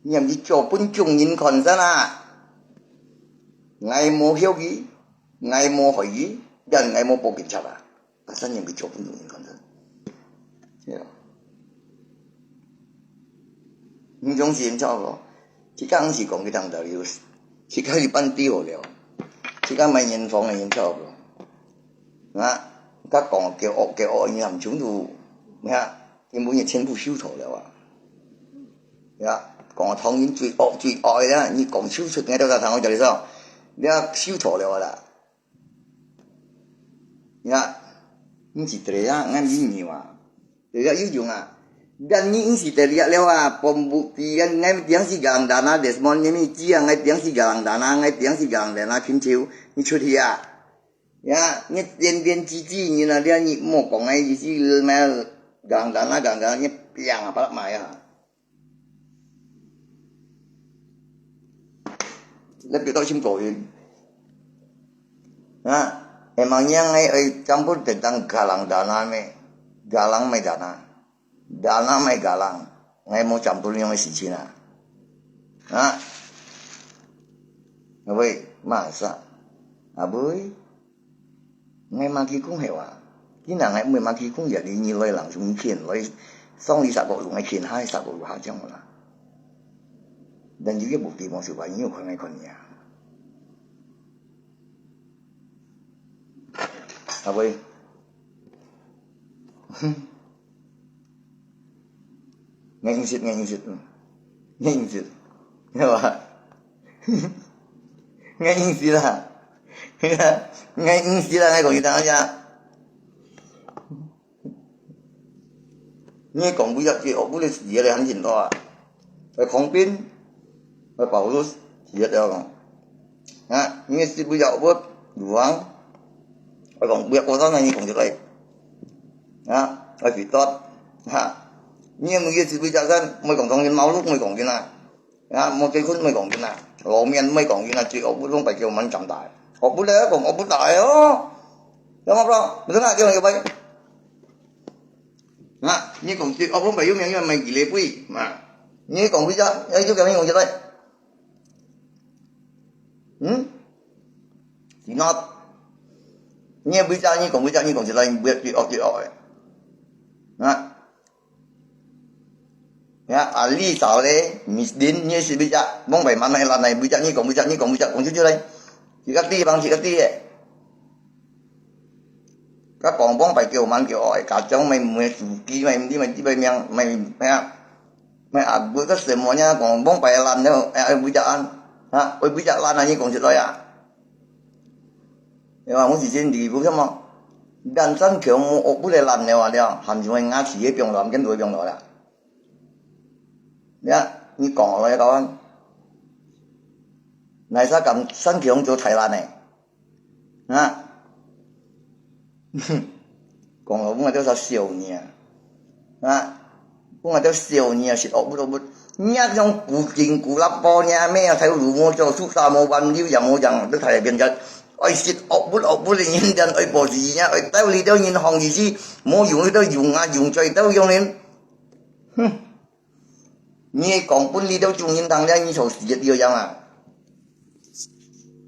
Nyam di chong pun chung nin kon sa na. Ngai mo hiu ki. Ngai無害佢，因為𠊎無報警察啊。啊，三年佢做不能講真。對啊。你總是人家講，自家毋是講佢當道理，自家一般地好了，自家買人房个人差不多。啊，佢講叫惡叫惡，你還全部，你看，根本也全部收妥了啊。呀，講唐人最惡最惡个啦，你講收出，𠊎都在唐人這裡說，你要收妥了啦。 Ya, mesti teriak ngan bini wa. Teriak yuyung ah. Dan ni mesti teriak lewa, pembukian ngan tiang si galang dana Desmond ni mi cia ngan tiang si galang dana, ngan tiang si galang dana Kim Chiu, ni chut hia. Ya, ni tian tian ci ci ni na dia ni mo kong ngai yi si lemel galang dana galang dana ni piang apa lak maya. 你表達清楚佢。啊，emangnya ngai oi campur tentang galang dana咩？Galang咩dana？Dana咩galang？Ngai無campur你个事情啊！啊，阿妹，masa？阿妹， Ngai maki kung hewa. Kina ngai mui maki kung ya di nyi loi langsung kien loi song li sa ko lu ngai kien hai sa ko lu ha jang la. Dan yu ye bu pi mo su ba nyi kon ngai kon ya. Aboi. Ngai ingsit, ngai ingsit. Ngai ingsit. Ya ba? Ngai ingsit lah. Ngai ingsit lah, ngai kong itang aja. Ngai kong bu yak ki, ok bu le si ya le han jin to ah. Ai kong pin. Ai pau lu si ya le kong. Ha, ngai si bu yak bu luang. Ai kong bu yak ko sa ngai kong je kai. Ha, ai pi tot. Ha. Ngai mu ye si bu yak san, mai kong kong yin mau lu, mai kong yin ah. Ya, mo ke kun mai kong yin ah. Lo mian mai kong yin ah, ji ok bu long pai kiu man jam dai. Ok bu le kong ok bu dai oh. Ya ma bro, betul nggak kiu yang bai? Nah, ni kong ji ok long pai yu mian yu mai gile pui. Nah. Ni kong bu yak, ya yu kong ni kong ji dai. Hmm? Sinat. Nyi bu yak, nyi kong bu yak, nyi kong ji lai, bu yak ji ok ji ok. Nah. Ya, ali sao le, misdin, nyi si bu yak, mong bai man nai lan nai bu yak, nyi kong bu yak, nyi kong bu yak, kong ji ji lai. Ji ka ti bang, ji ka ti eh. Ka kong bong bai kiu man kiu ok, ka jong mai mui su ki mai di mai di bai miang, mai, mai. Mai abu ka semuanya kong bong pai lan ne, eh, oi bu yak an. Ha, oi bu yak lan a nyi kong ji loi ah. Ya, mu si jin di bu sama. Dan san kiu mu ok bu le lan ne wa dia, ham jong ngai si ye piong lam ken doi piong lo la. Ya, ni kong lo ya kawan. 哪儕敢上去用做Thailand个？啊？講了，𠊎兜儕笑你啊！啊？𠊎兜笑你啊，食惡物惡物。你啊，像古今古立波，你啊，咩啊，頭路無做，宿舍無還，樓也無養，都太變質。愛食惡物惡物个人，人愛保持你啊，愛兜裡兜銀行利息，無用，你兜用啊，用最兜用呢。哼！ 你講分你兜眾人聽了，你就死一條樣啊！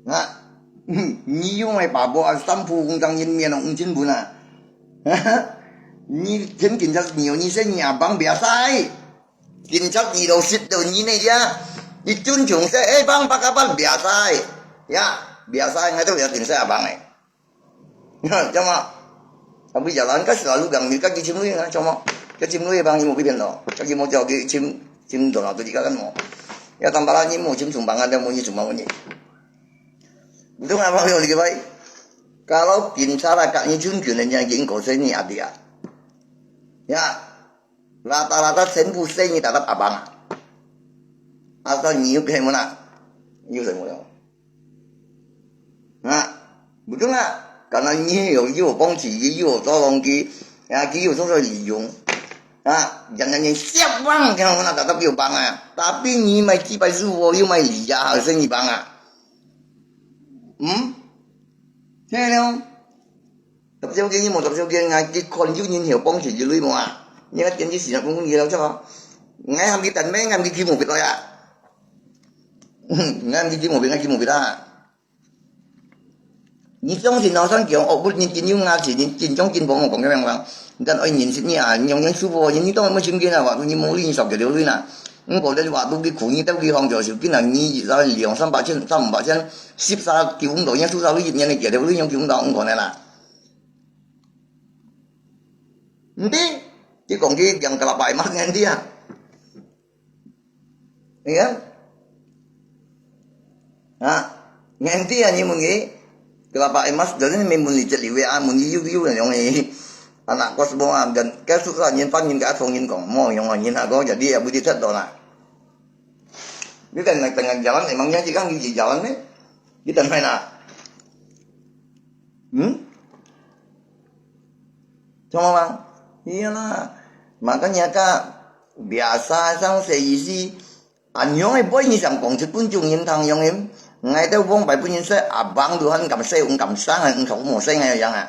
啊，你又買把布啊，三步紅掌印面紅金本啊！你天警察你有你說你阿爸biasa ai，警察你都識到你那家，你尊重說，哎，bang，bang，bang，biasa ai，ya，biasa ai，ngai都有警察阿爸哎。 Cuma, tapi jalan kan selalu gang ni kan kicim lui kan, cuma kicim lui bang ni mo pipian to, kaki mo jauh kicim, cim to na tu jika kan mo. Ya tambah lah ni mo cim sumbang ada mo ni sumbang mo ni. Betul nggak bang ni lagi baik? Kalau pintar lah kat ni cun cun ni yang ging kau sini ada ya. Ya, rata-rata 全部 sini tetap abang. Asal ni yuk kayak mana? Yuk saya mo. Ha, betul nggak? Karena你有，有幫助，佢有做東西，啊，佢有做做利用。啊，人家你siap bang，佢講那tetap有幫啊。Tapi你買幾百十五，又買利啊，還是你幫啊？嗯？聽到了？十小件，你無十小件啊，佢看有人有幫助，有鐳無啊？你看電視時常公公你了做啊？𠊎喊佢等咩，喊佢起毛病了呀？𠊎喊佢起毛病，𠊎起毛病啊？ 你相信老三強惡不人真有牙齒，你真正真幫我講个咩話？你等愛認識你啊，你用人舒服，你你當然要尋見啊，話你無理你少給流泪啦。你過來話都去苦，你到去杭州就見啊，你一日兩三百千、三五百千，十三九五多年，十三一年的給流泪，用九五到五个呢啦。毋對，你講佢兩个禮拜嘛，你啊。 Iya. Ha? Nganti ani muni, kelapa emas, jadi ni muni cek liwe a, muni yu yu yang ni. Anak kos semua, dan kasus lah, nyin pan, nyin ka asong, nyin kong, mo, yang nyin ago, jadi ya budi cek dona. Ni tengah, tengah jalan, emangnya jika di jalan ni, kita main ah. Hmm? Cuma bang, iyalah. Makanya ka, biasa sang seisi, anyong e boy ni sang kong si pun chung yin tang yong em. Ngai teu wong bai pun yin se, abang Tuhan kam se, ung kam sang, ung kau mo se ngai yang ah.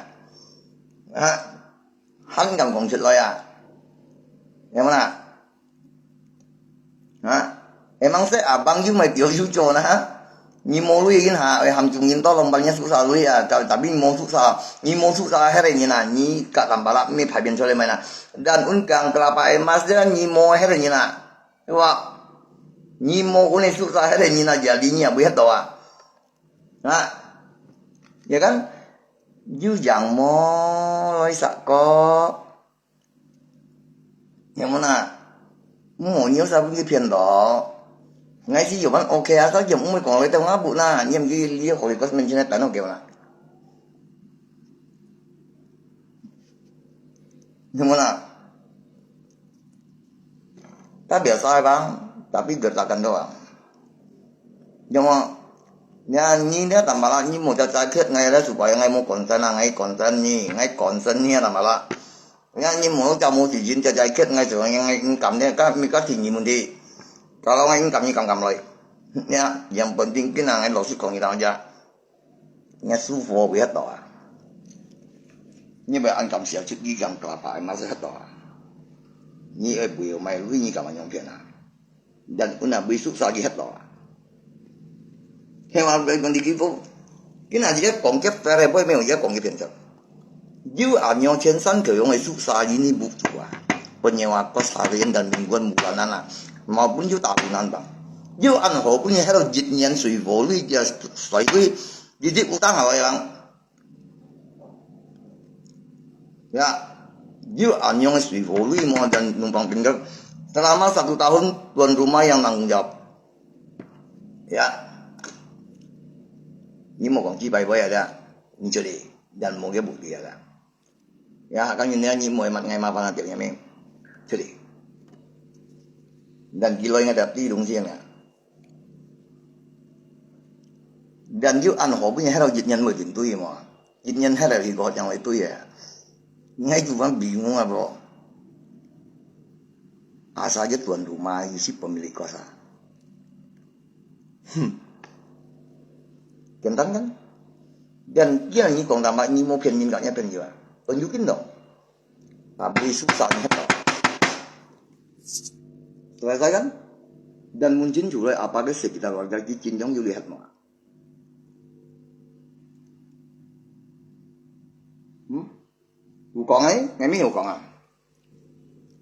Ha? Han kam kong si loy ah. Yang mana? Ha? Emang se abang yu mai tio yu cho na ha? Ni mo lui yin ha, oi ham chung yin to long bal nya susah lui ah, ta-, tapi mo susah, ni mo susah here ni na, ni ka tam bala me phai bien cho le mai na. Dan un kang kelapa emas de ni mo here ni na. Wa, ni mo un susah here ni na, jadi ni abui het to ah. Ha? Ya kan? Yu yang mo, loi sa ko. Yang mana? Mo nyo sa pun ki phiền đó. Ngai si yo ban ok ah, sao jam ung kong loi tao ngah bu na, nyam ki li ho li kos men chin tan ok na. Yang mana? Ta biasa bang, tapi gertakan doang. Yang mana? Nya ni dia tambah lah, ni mo ta cai khet ngai lah supaya ngai mo konsen lah, ngai konsen ni, ngai konsen ni tambah lah. Nya ni mo ta mo si jin ta cai khet ngai so ngai income ni ka mi ka ti ni mun di. Kalau ngai income ni kam kam loi. Nya, yang penting kena ngai lo si kong ni tang ja. Ngai su fo bui het to ah. Ni bai an kam sia chit gi gang kelapa emas het to ah. Ni ai bui mai lui ni kam anyong phiền ah. Dan un ah bui su sa gi het to ah. He wa bai kon di ki fo. Kina ji kong ke fere boi me ya kong ke phiền sa. Yu anyong chen san ke yong ai su sa gi ni bu tu ah. Pun ye wa ko sa ke yan dan bing guan mu lan nan ah. Mau pun yu ta bu nan bang. Yu an ho pun ye helo jit nian sui fo lui ja sui lui. Jadi utang awai bang. Ya, yu anyong sui fo lui mo dan numpang tinggal. Selama satu tahun tuan rumah yang tanggung jawab. Ya. Ni mo kong ki bai bai ada. Ni jadi dan mo ke bukti ada. Ya, kan ni ni mo mat ngai ma pang atil ni. Jadi. Dan kiloi ngai dap ti dong siang ya. Dan有恁好，本人歇到一年會定對嘛？一年歇落去，个樣會對个。你還有番比我啊，bro？Asal je tuan rumah isi pemilik kuasa. Hmm.簡單kan? Dan既然你講坦白，你無騙人家，你騙人啊？tunjukin dong。Tapi susah你歇到。Selesai kan? Dan mun清楚了，apa ke sekitar warga佢真正有你歇嘛？ Hmm? 有講誒，𠊎乜有講啊。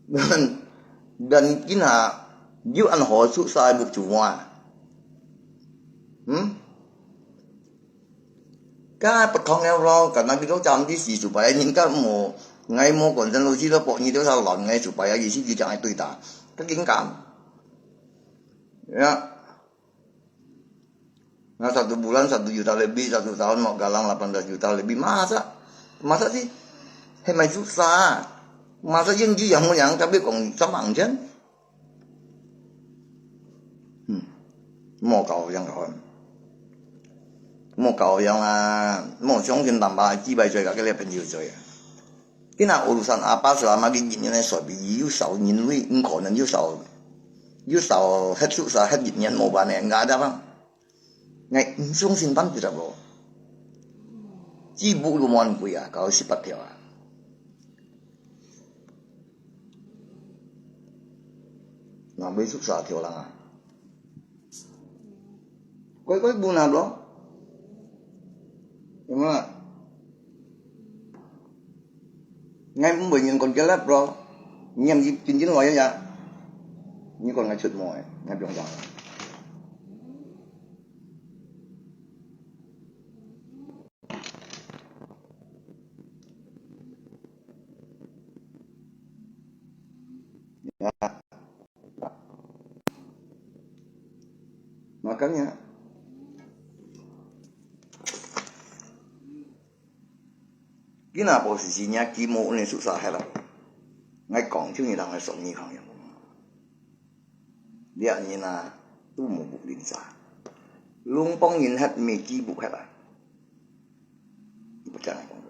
Dan，dan今下有恁好出晒目珠啊。Hmm? Ka petong euro，karena kita jam di situ supaya ningkat mo，ngai mo konsen lo sila po nito sa lon ngai supaya isi kita ay tuita. Kagingkam. Ya. Na satu bulan satu juta lebih, satu tahun mau galang lapan belas juta lebih. Masa? Masa sih? Hai mai susah. Masa yang ji yang yang tapi kong sama angjen? Hmm. Mau kau yang kawan. Mau kau yang lah. Mau 相信 tambah 几百岁 ka kele 朋友 岁啊。 Kina urusan apa selama佢一年个水費，有少人類，毋可能有少，有少核出啥核一年無辦个，nggak ada bang。𠊎毋相信半隻咯。Cibuk都無恁貴啊，搞十八條啊。那買出啥條人啊？ 乖乖分啊，bro。有無啊？𠊎毋會人講結啦，bro。你毋係真正來呀？你講𠊎出賣，𠊎毋用講。 Makanya, kina posisinya kimu ni susah hela. Ngai kong chung ni dang ngai som ni kang yang. Dia ni na tu mu bu lin sa. Lung pong yin het mi ki bu hela. Ibu chang ngai kong.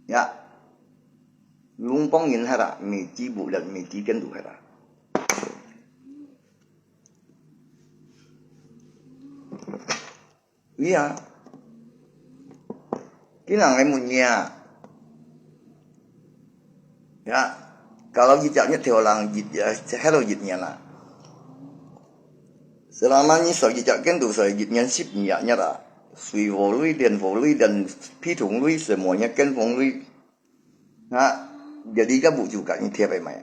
Ya. Lung pong yin hera, mi ji bu dan mi ji ken du hera. Iya. Kinang ai mun nia. Ya. Kalau jijak nyet theo lang jit ya, hello jit nia na. Selama ni soi jijak ken du soi jit nian sip nia nia la. Sui vo lui, lian vo lui, dan pi thung lui, semua nia ken fong lui. Ha, jadi ka bu ju ka ni thiap ai mai.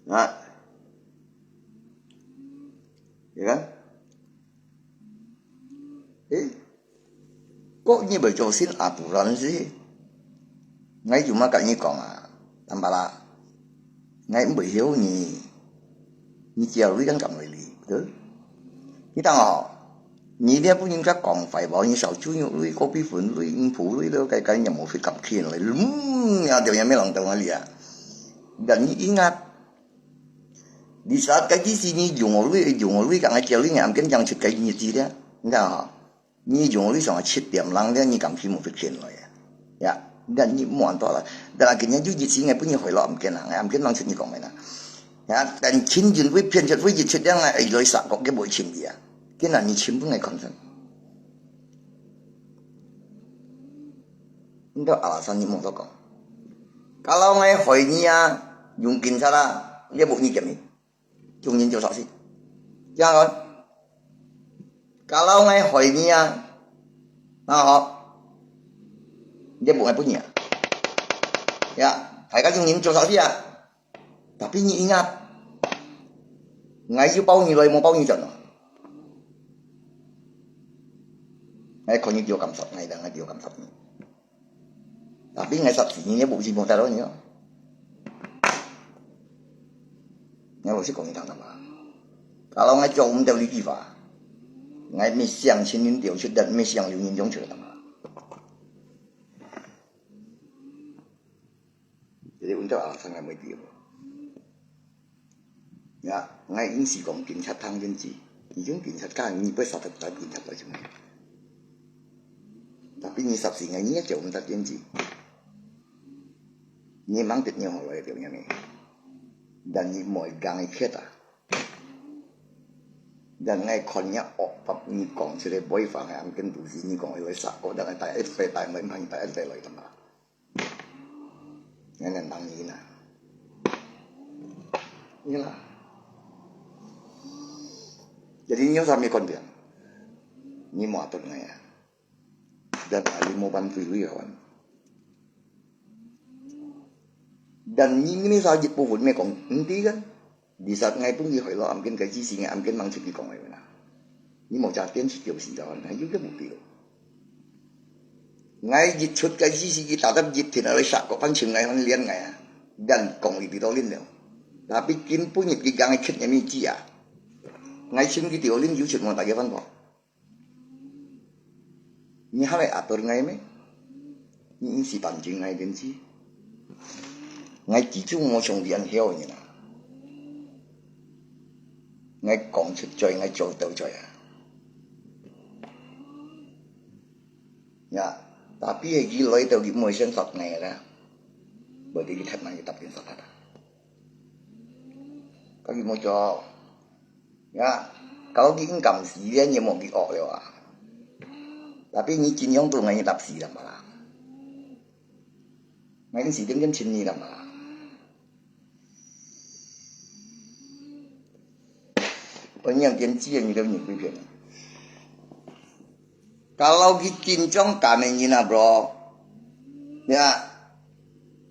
Ha. Ya kan? Eh, kok ni bai jo sin aturan sih. Ngai cuma ka ni kong a, tambah la. Ngai bai hiu ni, ni jia lui kan kam lui li, betul? Ni tang ho, ni dia pun ni ka kong fai bao ni sao chu ni lui, kopi fun lui, ing pu lui lo, kai kai ni mo fit kam kin lui, lum, ya dia ni me lang tang li a. Dan ni ingat, di saat kai di sini jung lui, jung lui ka ngai jia lui ngai am ken jang chit kai ni ji dia, ni tang ho. 你用你上七點零咧，你敢去無去騙來啊？Ya, dan你無安到啦。但係今日有一次，𠊎本人回來，毋見啦，𠊎毋見當出你講咩啦。Ya, dan 前陣會騙出，會一出點，𠊎來殺個，佢無尋你啊。今日你尋本來看先。你到阿拉山你無多講。Kalau ngai hỏi你啊，用警察啦，你無你點你。 Chung yin jiu sasi. Jang kon. Kalau ngai hỏi你啊，啊好，你不愛不你啊。Ya, hai ka chung yin jiu sasi à. Tapi ni ingat, ngai yu bao ni loi, mo bao ni chọn. Ngai kau ni jiu kam sat, ngai dang ngai jiu kam sat ni. Tapi ngai sat sini ni bu si mo taro ni. Ngai bu si kong tang nama. Kalau ngai jauh mendel di kiva. Ngai mi siang sinin diu sudah mi siang liu nin jong sudah nama. 你都啊，上来没地方。呀，我因是讲警察听进去，已经警察讲，你不晓得在警察做什么。Tapi你十四个，你也做不得进去。你忙得你好来的，你没？但你没讲一切啊。 Dan ngai kon nya ok pap ni kong sila boy fa ngai am ken tu si ni kong iwa sa ko dan ngai tai et fai tai mai phang tai et fai loi tam ba. Ngai nan tang ni na. Ni la. Jadi ni sa mi kon biang. Ni mo atot ngai ya. Dan ali mo ban tui lui kawan. Dan ni ni sa jit pu fun me kong enti kan. Di saat ngai pun ki hoi lo am ken kai ji si ngai am ken mang chit ki kong ai na. Ni mo cha tien si kiu si da ngai yu ke mu pi lo. Ngai jit chut kai ji si ki ta tap jit thin a lo sa ko pan chim ngai hon lian ngai a. Dan kong i pi to lin leo. Tapi kin pu nyit ki gang ai chit ngai mi ji a. Ngai chim ki tiu lin yu chut mo ta ke fan ko. Ni hale atur ngai me. Ni si pan jing ngai den si. Ngai ki chung mo chung dian hiau ni na. Ngai kong chut choi ngai chou tau choi a. Ya, tapi hai ki loi tau ki mo sen sat ngai la. Bo di ki that ngai ki tap kin sat ta. Ka ki mo cho. Ya, kalau ki ing kam si dia ni mo ki ok leo a. Tapi ni kin yong tu ngai ni tap si lam ba la. Ngai kin si tem tem chin ni lam ba la. Oi ni yang tem chi ni tem ni kui pian. Kalau ki kin chong kam ni na bro. Ya.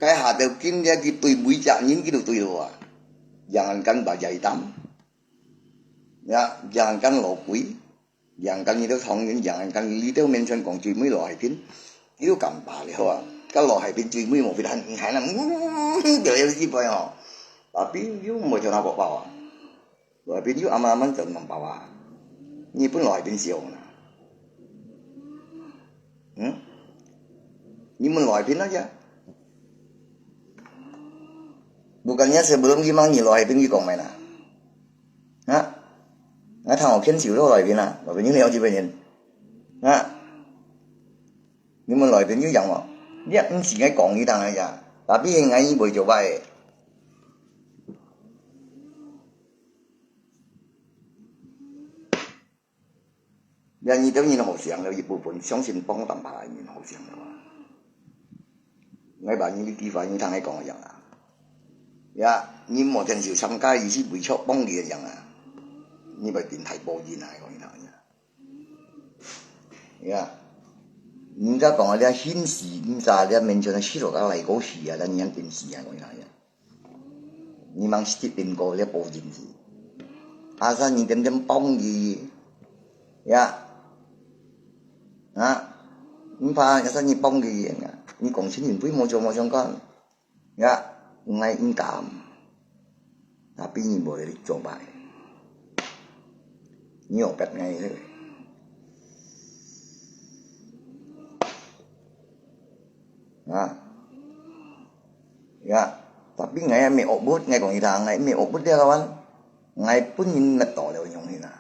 Kai ha teu kin dia ki tui bui chak nin ki tu tui lo a. Jangan kan ba jai tam. Ya, jangan kan lo kui. Yang kan ni teu thong yun, yang kan li teu men chen kong chui mui lo hai pin. Yu kam ba le hoa. Ka lo hai pin chui mui mo pin han hai na. Teu yu ji pai ho. Tapi yu mo chon ha ko pa wa. Lo hai pin yu ama man chon mang pa wa. Ni pun lo hai pin siu na. Hmm? Ni mun lo hai pin na ja. Bukannya sebelum ki mang ni lo hai pin ki kong mai na. Ha? Nga thang ho ken siu lo hai pin na. Lo hai pin ni leo ji pai nin. Ha? Ni mun lo hai pin yu yang mo. Dia nsi ngai kong ni thang ai ja. Tapi ngai ni boi jo bai. Ya,你兜人好想了一部分，相信幫當大人好想了啊。我把你的地方，你聽我講一樣啊。Ya，你莫真就參加一些委屈幫你的人啊。你被變態報應啊，講一下呀。Ya，人家講啊，這現實，你咋這面前的失落个來過去啊，咱人變死啊，講一下呀。 你mang sedikit din ko le po jin si. Asa ni tem tem pong gi. Ya. Ha? Ni pa asa ni pong gi ya. Ni kong sin yin pui mo cho mo chong kan. Ya. Ngai in kam. Tapi ni bo le cho bai. Ni o pet ngai le. Ha? Ya, tapi ngai mi obut, ngai kong ita, ngai mi obut dia kawan. Ngai pun yin met to leo nyong hina.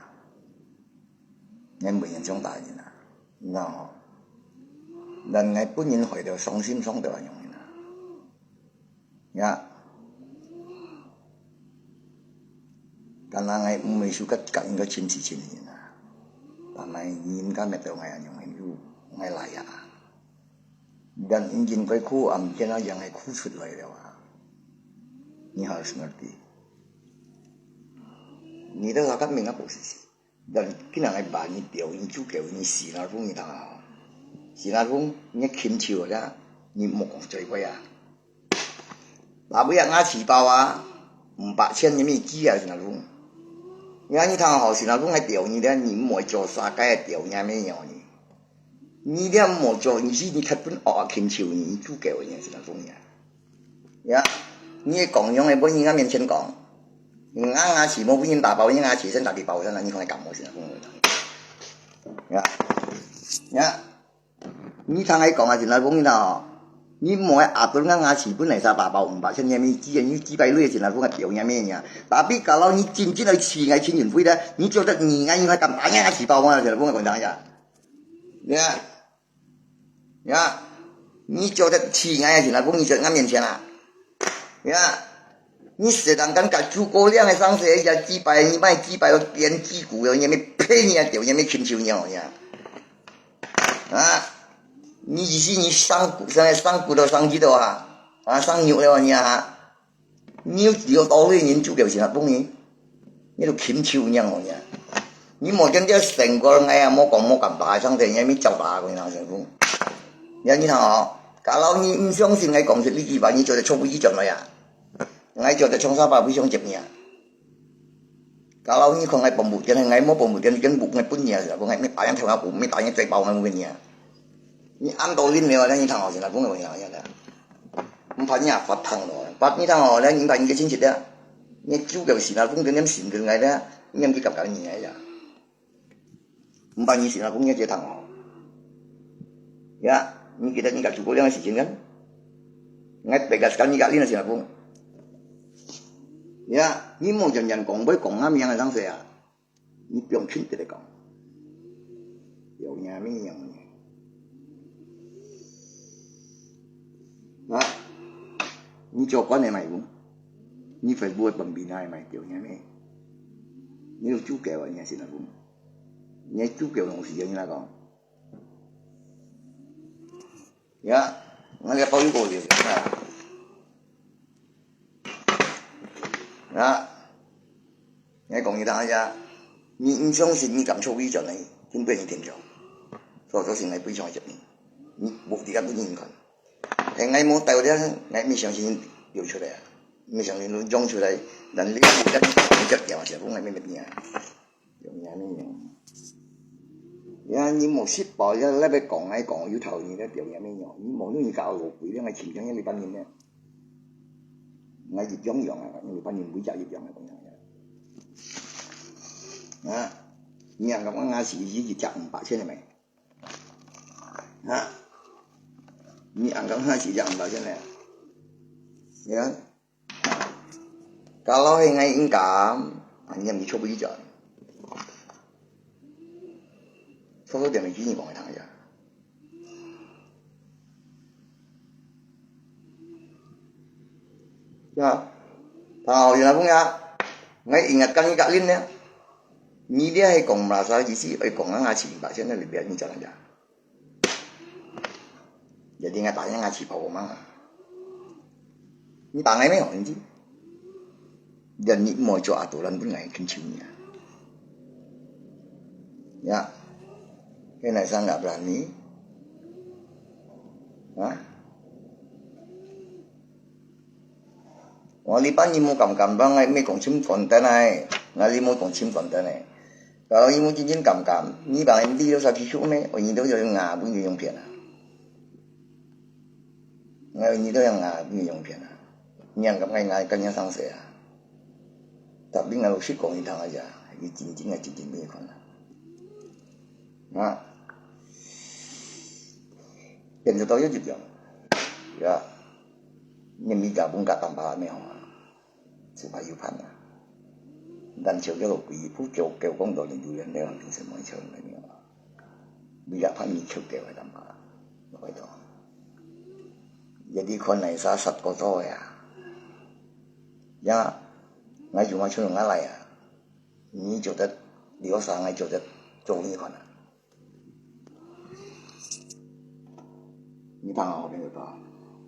Ngai pun yin chong ta hina. No. Dan ngai pun yin hoi leo song sim song leo nyong hina. Ya. Kana ngai mui sukat ka yin ka chin si chin hina. Tanai yin ka met to ngai nyong hin yu, ngai laya. Dan injin kai khu am kena yang ai khu chut lai leo ha. Ni harus ngerti. Ni dah zakat menga posisi. Dan kena ngai ba ni teo in chu keo ni si na rung ni tang ha. Si na rung ni kim chiu ya. Ni mo kong choi ko ya. Ba bu ya nga chi bao a. Mba chen ni mi ji ya si na rung. Ya ni tang ho si na rung ai teo ni dan ni mo cho sa kai teo ni me yo ni. 你這無做，你是你根本惡啊，牽手你，你主教个，是哪種呀？呀，你講樣个，分人家面前講，人家牙齒無分人打包，人家牙齒先打地包，先你看你感冒是哪種人？呀，呀，你常愛講啊，是哪種人啊？你莫愛阿婆个牙齒本來三百包五百千，你咪只你幾百類錢來分个表演咩呀？Tapi kalau你真正愛試𠊎陳雲輝咧，你做得你愛你還敢打人牙齒包嗎？來分我講一下。呀，呀，你做得試𠊎个錢來分你做𠊎面前啊？呀，你是人家甲諸葛亮个上司，也幾百，你賣幾百个編幾股，你咪騙你啊，表演咩禽獸鳥呀？ 啊，你意思你生骨，生，生骨头生幾多啊？啊，生肉了你啊？你有，有道理，人主教是哪幫你？你都禽獸樣哦你啊！你莫跟這神官，哎呀，莫講莫敢打，上天也沒叫打，我跟你講，神父。你看你看哦，kalau你毋相信，𠊎講出這句話，你做得出不一轉來呀。𠊎做得從沙發飛上接你啊！ Kalau你看𠊎pembuat，kena𠊎mau pembuat，kena，kena buat，𠊎pun nia，sebab𠊎mi打yang tengah aku，mi打yang嘴巴，𠊎pun nia。你安到恁了，那你看好，現在不能讲样的。毋怕你啊，发烫咯，发你看好，那你把你个亲戚的，你酒个事啦，不跟人信跟来的，你们去搞搞你哎呀。 毋怕你先啊，講你這趟哦。Ya，你記得你甲諸葛亮个事情kan？𠊎白甲時間你甲恁个先啊講。Ya，你莫樣樣講，會講啊名个上勢啊。你放輕點來講。有影無影呢？啊，你做官个嘛有，你Facebook个本面啊嘛有影無？你有主教啊，你先啊講。 你个主教用時間你來講。Ya，𠊎个保佑過了。Ya，𠊎講你聽一下，你毋相信你感受一轉呢，真對你天朝。所以說現在非常个責任，你無地方不認可。哎，𠊎無帶了，𠊎毋相信流出來啊，毋相信流出來，但你不跟你講，你就掉下去，我𠊎毋要命啊。 有影無影？呀，你莫食飽，呀，那邊講來講，有頭你个表演無影？你莫用你搞老鬼，你愛請教你班人呢。𠊎一樣樣啊，你班人每隻一樣啊，講樣啊。啊，你人講我是一隻五百千个咩？啊，你人講我是一隻五百千个？你看， Kalau hai ngai income，啊，你也没错不一角。说说点没听你讲一趟呀。Ya，他好有那朋友，ngai ingat kan ikat lin ya。你这还讲马来西亚意思，还讲啊，七零八千那里边你讲人家。 Jadi ngai tanya ngai cipau mang. Ni tangai me hong ji. Dan ni mo cho aturan pun ngai kencing ni. Ya. Kena sang nggak berani. Hah? 我禮拜日無敢敢，𠊎毋講尋關燈啊，𠊎你無講尋關燈啊。Kalau你無真正敢敢，你把人哋都殺去手咩？我你都有牙，分佢用騙啊。𠊎你都有牙，分佢用騙啊。你人敢愛𠊎跟人生死啊？Tapi𠊎老實講一趟啊，你真正啊，真正俾你看啊。啊，變做到有一樣，呀。 你咪甲本甲淡薄仔咩吼啊？只怕有盼啊。但笑叫做鬼，不叫叫講到你有人了，平時莫笑人个啊。你也怕你笑叫个淡薄仔，拜託。也你看哪啥杀个多个啊？呀，𠊎就嘛笑人家来啊。你做得，你有啥，𠊎做得做你看啊。 你聽好，朋友啊，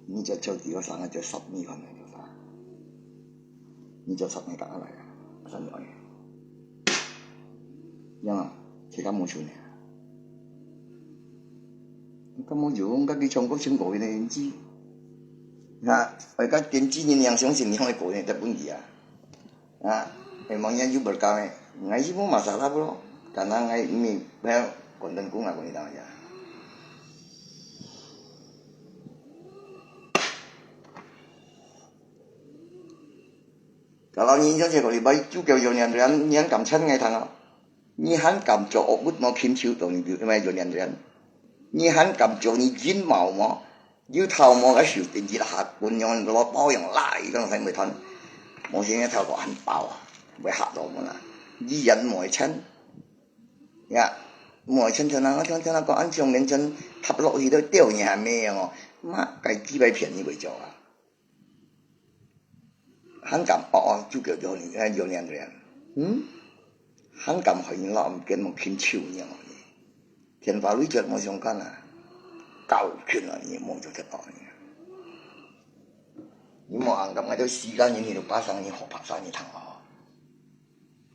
你就叫幾多聲啊，就十米看來就啥，你就十米打來啊，三米。樣啊，這个無錯呢。你敢無用，家己唱歌唱歌个呢，你，啊，我个電子音響相信你會過呢，得問題啊。 啊，memangnya you berkah eh. Ngai si mo masalah bro. Karena ngai mi bel konten ku ngaku ni tang aja. Kalau ni jo je ko li bai chu kêu yo nian rian nian kam chan ngai thang. Ni han kam cho ok but mo kim chiu to ni bi mai yo nian rian. Ni han kam cho ni jin mau mo. 有頭毛个手，一下棍樣落包樣拉，佢講使毋會斷？無先个頭殼很薄啊，會嚇到我啦。語言無會清，呀，無會清，聽人聽聽人講，恁像面前塌落去都掉下面樣哦，媽，該幾擺騙你會做啊？ 還敢惡惡就叫有年，有年人，嗯？還敢害人老人家無肯手呢？天花亂墜無相干啊，教訓啊，你莫做得到呢。你莫暗感覺到時間人，你都八十年，好八十年頭哦。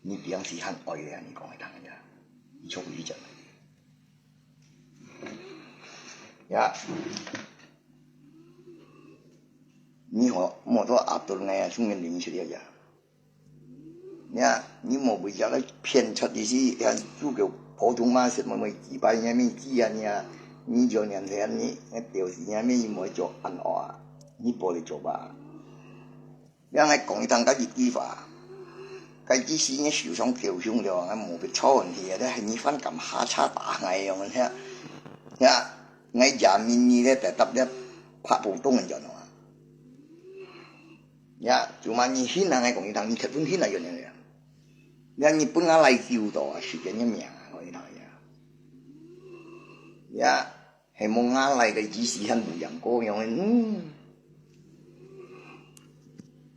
你平時還愛咧，你講會聽呀？你就會講。呀。 你好，莫做阿頓个啊，中年人出來呀。呀，你莫為了个騙出去是，呀，就叫普通話說，莫莫幾百年没几啊你啊，你就年前你，那就是年没莫做安啊，你不会做吧？你爱讲一趟个一句话，该句是你受伤受伤了，俺莫被吵问题啊，但是你反感哈cha打哎哟，呀，呀，俺家明你咧，在搭咧，怕不动人家喏。 呀，就嘛你现在个讲一趟，你结婚现在有年了。呀，你本来来救到啊，世间个命啊，讲一趟呀。呀，还无俺来个意思，还不一样个样，嗯。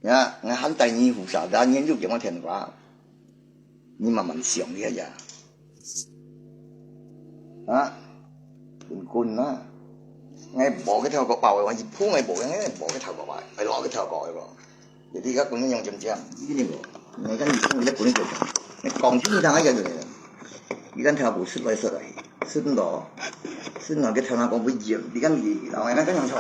呀，俺还带你胡啥，但你就给我电话。 你慢慢想一下呀。啊，滚滚啊！俺包个头壳包，我一碰俺包，俺包个头壳包，哎，老个头壳个包。你个滚用怎么讲？你个，你看你，你个滚滚，你讲起你当个人，你看头发出来出来，出唔到，出唔到个头那讲不一样，你看你，然后那个样子，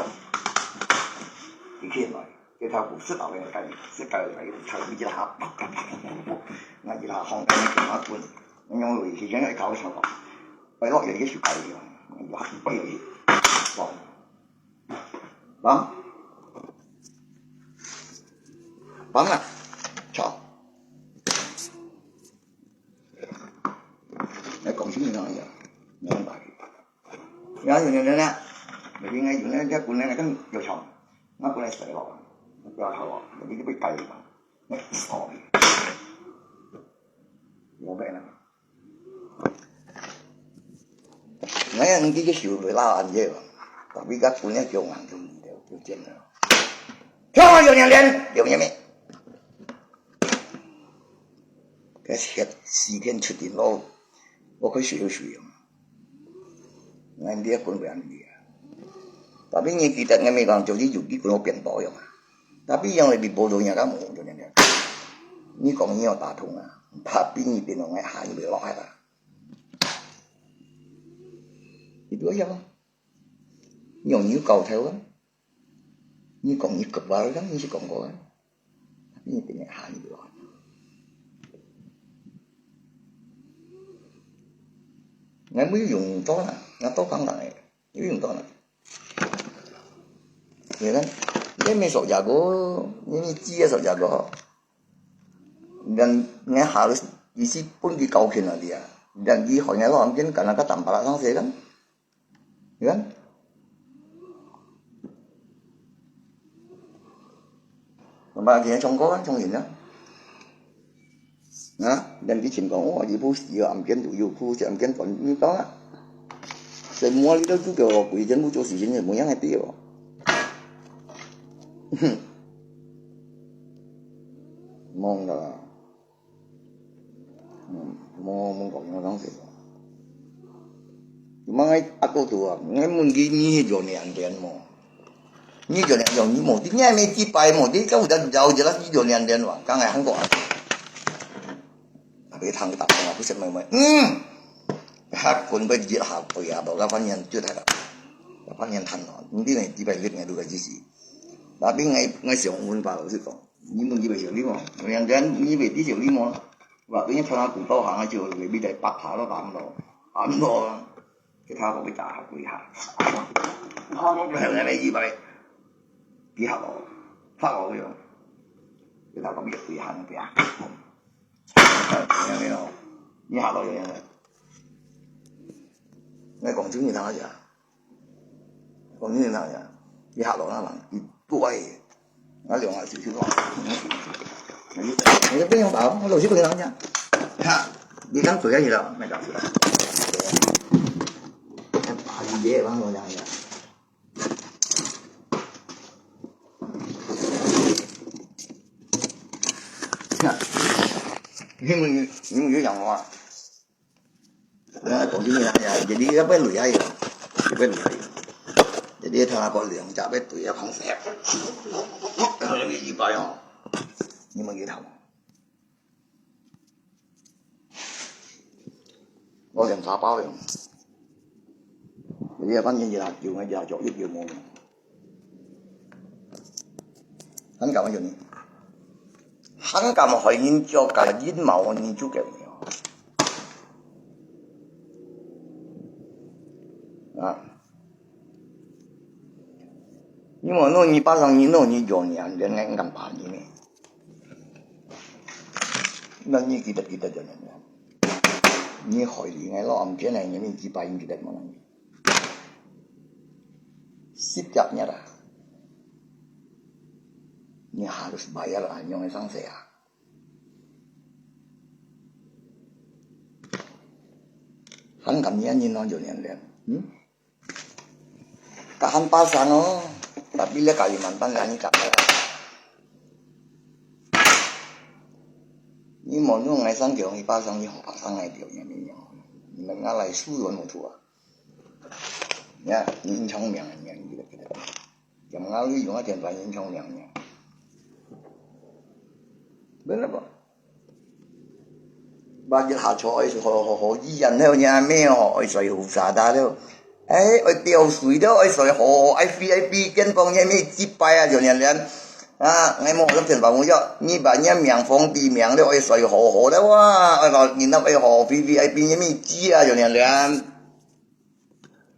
你看嘛。 佢頭部識後面个，識到來，頭一下，啪啪啪啪啪啪，那一下放緊佢馬棍，那樣落去，佢个頭上，快落去，佢就解了，哇，快落去，哇，棒，棒啊，操！ 來講清楚一下，明白。然後有人呢，有人呢，有人呢，本來跟有吵，那本來死了，不要吵了，你就被改了，那sorry，我改了。那樣你這個手會拉很遠，tapi佢本來就硬就你的，就這樣了。跳啊，有人連，有人沒？ 該係四天出勤咯，我開始有水啊。俺這滾會恁樣啊。Tapi你記得俺咪講，就係有幾滾我變多樣啊。Tapi yang lebih bodohnya kamu，就恁樣。你講你要打通啊，tapi你變到俺下一位落海啦。你多樣啊，你有你搞頭啊。 你講你个話，你是講過啊？你等下下你个話。俺沒有用到啦，俺到剛剛哎，有用到啦。你看，你沒說價過，你沒記得說價過。人，人下了，你是本地高偏那裡啊，人家好像老人家跟那个打巴拉上學个。 你看，我把今天唱歌啊，唱人啊。啊，人家情况，哇，一部戏啊，暗间都有哭，暗间断，你讲啊。Semua你都做个，鬼全部做事情，怎么样还对哦？哼，懵了啦。 嗯，無，無講，無講這個。Cuma𠊎阿哥都啊，𠊎問佢，你係有年齡無？你有年齡，你無，你還沒幾百無，你跟我講了解了，你有年齡哇，剛才韓國啊。啊，別聽佢打電話，不是妹妹，嗯，他滾過一下，不要，不要，反正就他了，反正談了，你這個幾百月，你都在一起。Tapi𠊎，𠊎想問吧，老實講。 你問佢會曉你無？有兩個人你會知曉你無？話對你頭那古道行啊，就會比來北下咯，南咯，南咯，佢頭殼會打下跪下。好，來來來，預備，幾下咯，下咯，對哦。佢頭殼會跪下，對啊。有沒有？你下咯，有沒有？來講清楚他一下。 講你哪樣？一下落那人一堆，那两个就去乱。你你不用打，我老师不能讲，哈，你刚走下去了，没打出来。把你爷帮我讲一下。你们你们有讲话？ 啊，講真个呀，一日一百鐳啊，一百鐳啊。一日通過兩隻百對啊，放射。一擺哦，你問佢頭。我兩三包用。一日半日一下九，一下九，一九毛。 還敢有呢？還敢害人家个陰謀，你就个了。啊！你莫弄你巴掌，你弄你九年，人家敢怕你呢？那你記得記得就能了。你害你，orang ambil呢，你几百，你记得吗？ 十隻月啊，你harus bayar啊，用个生死啊。還敢念你喏，有念念，嗯？Kahan pasang哦，tapi le Kalimantan le ni kapan? Ni mo nung ngai sang kiong ipasang ni ho pasang ngai kiong ni ni. Ni ngai lai su yuan mo tua. Ya, ni in chong miang ni ni. Yang ngai li yung a tian pai in chong miang ni. Benar ba? Bagi ha cho ai su ho ho ho yi yan leo nya me ho ai sai hu sa da leo. Ai ai piao sui leo ai sai ho ai fi ai pi ken pong nya me ci pai a yo nian lian. A, ngai mo lok tian ba mu yo, ni ba nya miang fong pi miang leo ai sai ho ho leo a, ai ba ni nap ai ho fi fi ai pi nya me ci a yo nian lian.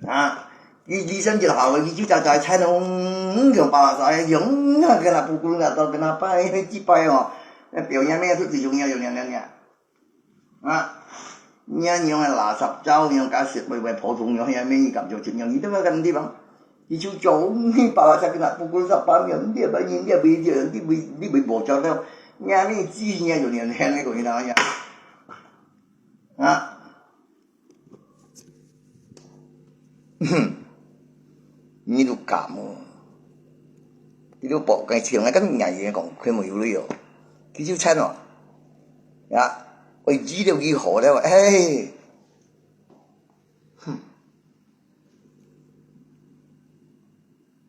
啊，佢醫生就好了，佢就在在菜農用巴拉沙用那个那不顾那到跟他拜祭拜哦，那表演没有是最重要有两两样。啊，你要用个垃圾招，用个食物个普通用，也没你感觉怎样，你都没有跟地方。佢就叫你巴拉沙跟他不顾那八秒，你也不你也不你也不你不不不叫了，你还没记你有两两那个那样。啊。 你都假哦，你都博个錢，該个人家講，佢無有鐳哦，佢就慘哦，呀，會醫到佢好了，哎，哼，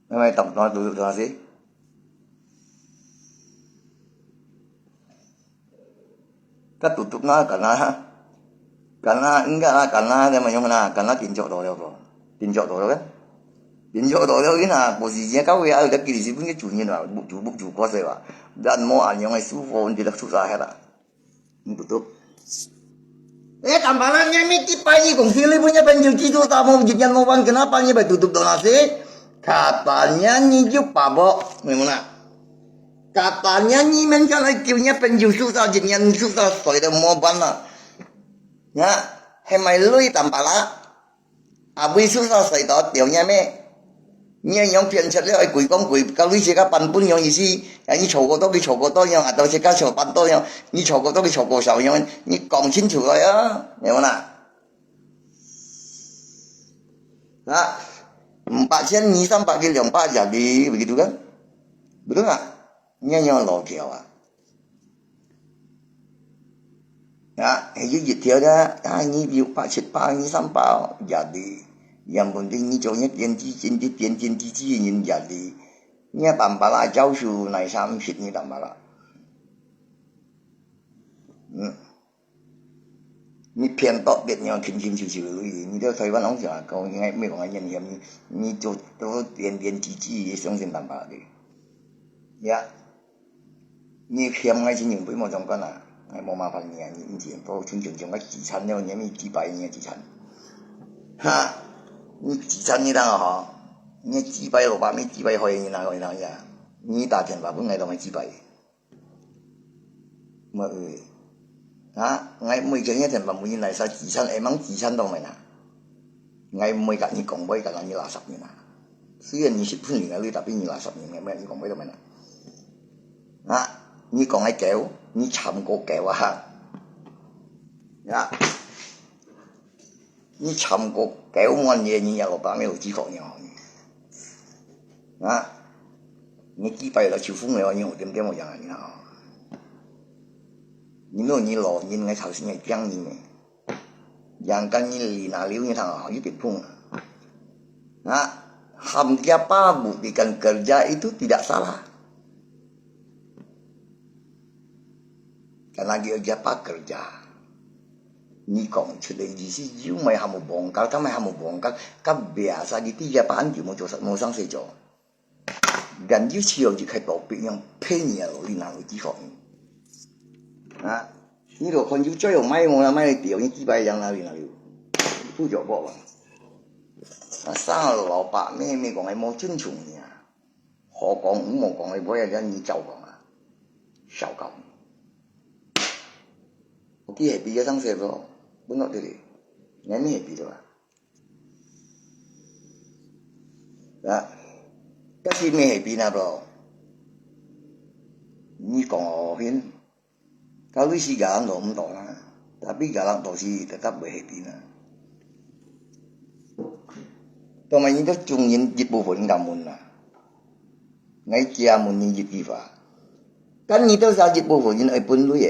那麼當當都都是。 Ka tutup na, kana, kana, enggak lah, kana, dia mayong na, kana tinjok to leo ko. Tinjok to leo kan? Tinjok to leo ina, posisi ka wei au, dah kiri si pun ke chunyin lah, bu, bu, bu, kuasa lah. Dan mo anyong ai su fo, tidak susah lah. Tutup. Eh, tambalan niya mi tipai ni kung sili punya penjuji tu tamu jijan mo bang kenapa ni bai tutup to nasi? Katanya ni ju pabok, memang nak. Katanya ni mention ai kiu nya penju susah, jin nya susah, soi de mo ban la. Nya, he mai lui tambala. A bui susah soi to tiau nya me. Ni yang pian chat le ai kui kong kui, ka lui se ka pan pun yang isi, ya ni chou ko to ki chou ko to yang, atau se ka chou pan to yang, ni chou ko to ki chou ko sao yang, ni kong chin chu ko ya, memang nak. Ha, empat千二三百 ke 两百 jadi, begitu kan? Betul tak? Nya yang lo kiau ah. Ya, itu detail dah. Ah, ni 六百、七百、你三百 jadi. Yang penting ni jauhnya 点几斤的点点几斤 jadi. Ni tambah lah jauh su nai samsik ni tambah lah. Hmm. 你騙到別人清清楚楚而已，你在台灣人講啊，講應該沒講啊，你你你做做點點滴滴，相信辦法的。呀，你騙我錢用不無相干啊，我無麻煩你啊，你你錢都清清清个資產了，你咪幾百年資產。哈，你資產你當好，你幾百六百，你幾百塊你拿回來呀，你打電話分我都沒幾百。 Mơ-ơi. Ha, ngai mui jeng ye then ba mui nai sa jisan emang jisan dong mai na. Ngai mui ka ni kong boi ka ni la sap ni na. 雖然你係分人个鐳，tapi你垃圾人个，你講為什麼呢？啊，你講个狗，你慘過狗啊！啊，你慘過狗，我你你也老爸沒有幾口你哦！啊，你幾百个秋風了，你有點點我講啊，你看哦，你沒有你老人，你才是你講你呢。 Sedangkan你lima liu你tang ha, you pin phung. Ha, ham siapa buktikan kerja itu tidak salah. Karena dia siapa kerja. Ni kong chit lei ji si jiu mai hamu bongkar, ka mai hamu bongkar, ka biasa di tiga pahan jiu mo josa mo sang se jo. Gan jiu chiu ji khai topik yang penya lo li nang lo ji kong. Ha, 你就看有最后买无啦，买了掉，你几百样哪里哪里有？不就无嘛？啊，生了老爸妹妹讲个无尊重你啊，好讲唔好讲个，不要让你照讲啊，小讲。我记得毕业上学咯，不弄这里，你没毕业吧？啊，但是没毕业咯，你讲哦，hin。 Kalau si galang do唔到啦，tapi galang到si tetap會happy啦。同埋你都中人一部分感恩啦。𠊎借問你一句話，kan你都係一部分人愛分類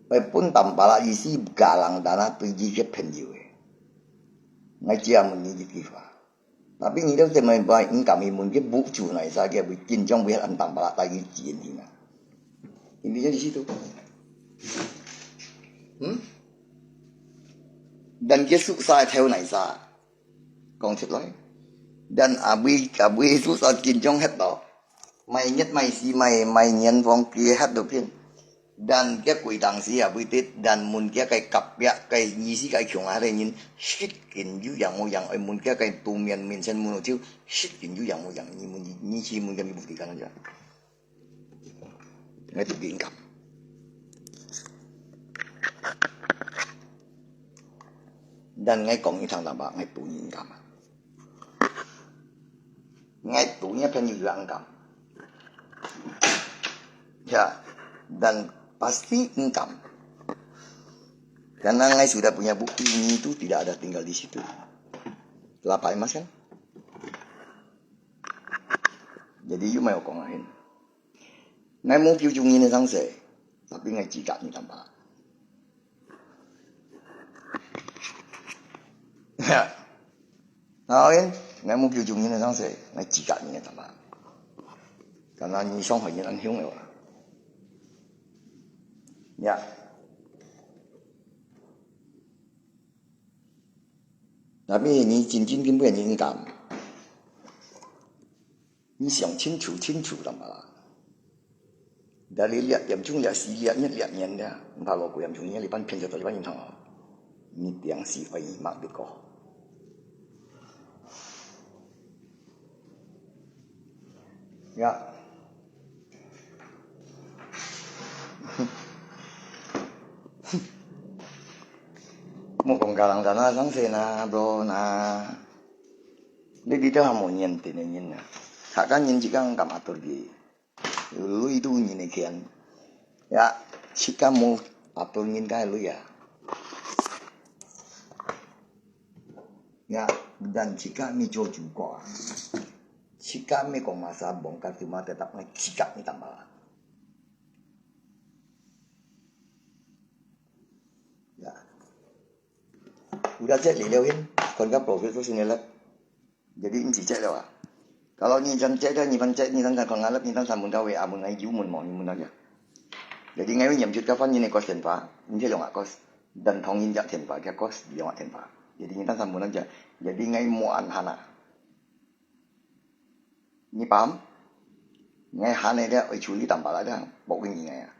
个，愛分淡薄啦，意思galang單啊對佢个朋友个。𠊎借問你一句話， Tapi你兜這麼樣，你敢去問佢屋主哪儕，佢會緊張，會恁淡薄啦，帶佢錢去啊？因為這意思都，嗯？Dan佢宿舍頭哪儕，講出來。Dan阿妹，阿妹宿舍緊張忒到，買日買時買，買年房佢忒到片。 Dan佢歸檔時也會得，dan問佢个隔壁，个意思个窮下个人，實緊有樣無樣，愛問佢个對面面前問就，實緊有樣無樣，你問你，你去問佢，你屋企干哪樣？𠊎都敏感。Dan𠊎講你聽得吧，𠊎都敏感啊。 Ngai tu nya penyu juga engkam. Ya, dan pasti engkam. Karena ngai sudah punya bukti, ni tu tidak ada tinggal di situ. Lapar mas kan? Jadi, you mai kong ahin. Ngai mau piu jung ni sang se, tapi ngai jika ni tampak. Ya. Ngau in, ngai mu piu jung yin sang se, ngai jika yin tama. Karena ni song hai yin an hiung ewa. Ya. Tapi ni cincin kim buat ni kam. 你想清楚清楚了嘛？Dari lihat jam chung lihat si lihat nyet lihat nyen dia, entah lo kuyam chung nyen lipan pian jatuh lipan intang lo. Ni tiang si oi mak deko. Ya. Mo kong kalang sana sang sena bro na. Ni dito hamo nyen tinen nyen na. Haka nyen jikang kam atur gi. Lui tu nyen ne kian. Ya, jika mo atur nyen kai lui ya. Ya, dan jika mi jo juga. Jika mi kong masa bongkar cuma tetap ngai jika mi tambah. Ya. Udah cek leleu hin, kon ka profit tu sini lep. Jadi, ni cek lewat. Kalau ni jam cek dah, ni pan cek, ni tan kon ngalap, ni tan sambung kau WA mun ngai yu mun mo, ni mun aja. Jadi, ngai nyam jut ka fan ni ne kos ten pa, ni je long kos. Dan thong in jak ten pa, kia kos, long ten pa. Jadi, ni tan sambung aja. Jadi, ngai mo an hana. Ni paham? Ngai hana dia, oi chuli tambah lah dia, bok ni ngai ya.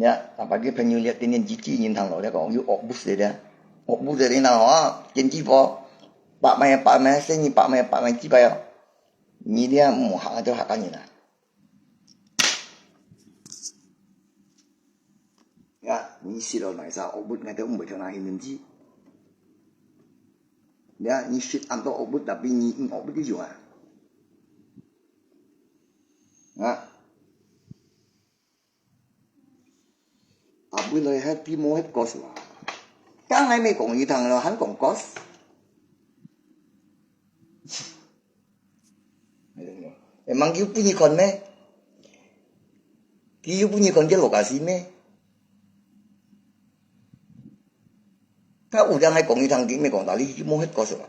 Ya, apa dia penyu lihat tinin cici nyin thang lo dia kong, yu ok bus dia. Ok bus dia nang ho, kin ci po. Pak mai, pak mai, sini pak mai, pak mai ci pa ya. Ni dia mo hak aja hak kan ni na. 啊，你食了哪儕惡物，𠊎兜毋會同人去面子。啊，你食恁多惡物，tapi你毋惡物就有啊。啊。啊，為了happy無happy cost啊。剛才沒講一趟了，還講cost。Emang佢有分你看咩？佢有分你看佢lokasi咩？佢有當愛講一趟，佢毋講，但係佢無歇過係吧？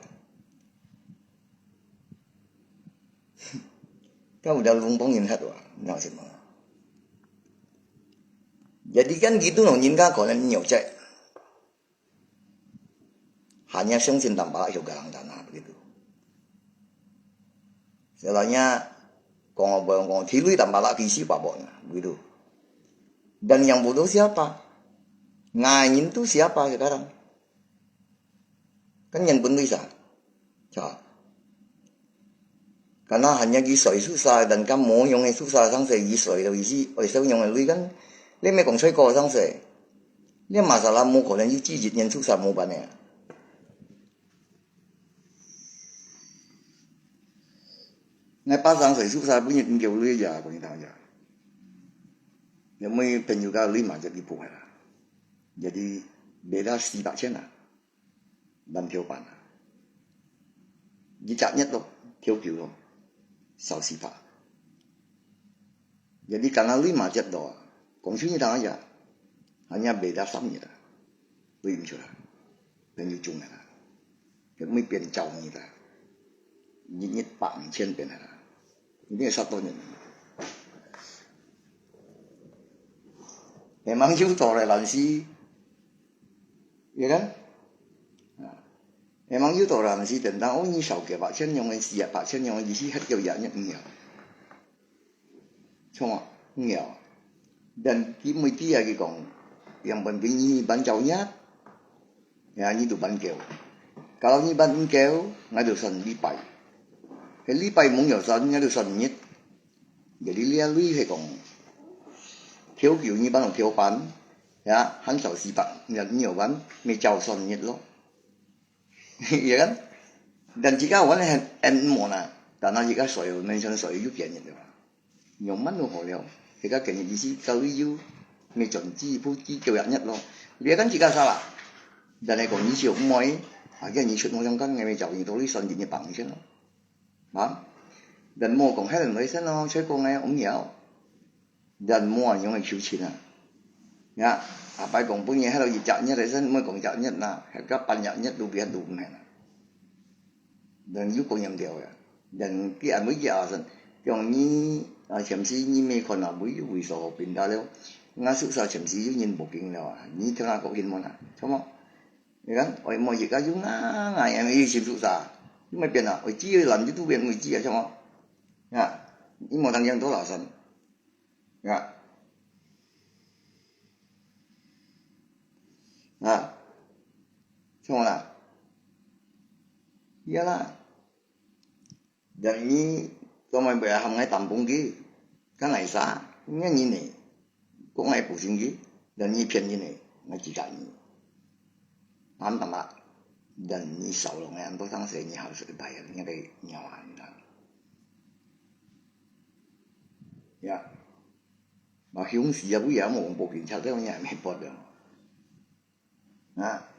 佢有當攏幫人歇哇，你有想無？Jadi kan gitu no，人家可能有在。 Hanya相信Tampalak有个人tanah begitu. Selainnya，講啊，講，提鐳Tampalak提四百磅啊，begitu. Dan yang bodoh siapa? Ngai nyin tu siapa sekarang? Kan yang pun bisa. Siapa? Karena hanya佢睡susah，dan kan無用个susah生死，佢睡了，佢係愛受用个鐳kan，你毋係講睡過生死，你masalah無可能有幾日年susah無辦个。𠊎爸生睡susah，本日毋夠鐳呀，講你聽呀。因為朋友个鐳嘛，就一部个啦，jadi beda四百千啊。 Ban條板啊。一隻月咯，條久咯，少四百。Jadi karena鐳嘛接到啊，講出你聽啊，hanya beda三日啊，鐳毋出啊，朋友中啊，佢每變照你啦，一日百五千變啊。 你也差多年。Memang有道理，但是，ya kan？啊，memang有道理，但是等到哦，你少幾百千樣个，四百千樣个，意思還有也也毋要。錯啊，毋要。Dan佢每日啊，佢講，yang penting你ban照日。 Ya，你就ban夠。Kalau你ban毋夠，𠊎就算禮拜。係禮拜無有算，𠊎就算日。Jadi這鐳係講，條久你ban同條半，ya，還少四百，你你有ban，咪照算日咯。Ya kan？Dan jika wan很很無啦，但係jika所有，你想所有有幾日對吧？ 用慢就好了。Kita kini isi kau liu，你轉支付支九日日咯。你kan jika salah，但係講你就毋會，啊，今日出我想講，你咪找你到你算日日幫你先咯。啊，dan無講還來先咯，所以講呢，毋要。Dan無用个求情啊。Ya，阿伯講本日還有一隻日來先，毋好講隻日啦，還加半隻日都變都毋係啦。 Dan有講嚴重个，dan佢安慰佢阿信，講你啊，暫時你毋好看啊，會有為所病大了。𠊎宿舍暫時有人報警了啊，你聽下個新聞啊，著無？你看，愛莫一個有啊，𠊎也有新宿舍，你莫變啊，愛知个人就都變會知啊，著無？啊，你莫當驚多啦，阿信。 啊。啊。著無啦？Ya啦。Dan你做麼个毋會喊𠊎擔保佢？該𠊎啥？你呢？講𠊎pusing佢，dan你騙人呢，𠊎知道你。Paham tak？Dan你少攏个，很多當時你好食个大人，你个鳥啊，你知道。Ya。 Mà凶死啊，佢也無報警察，這樣也沒報了。啊，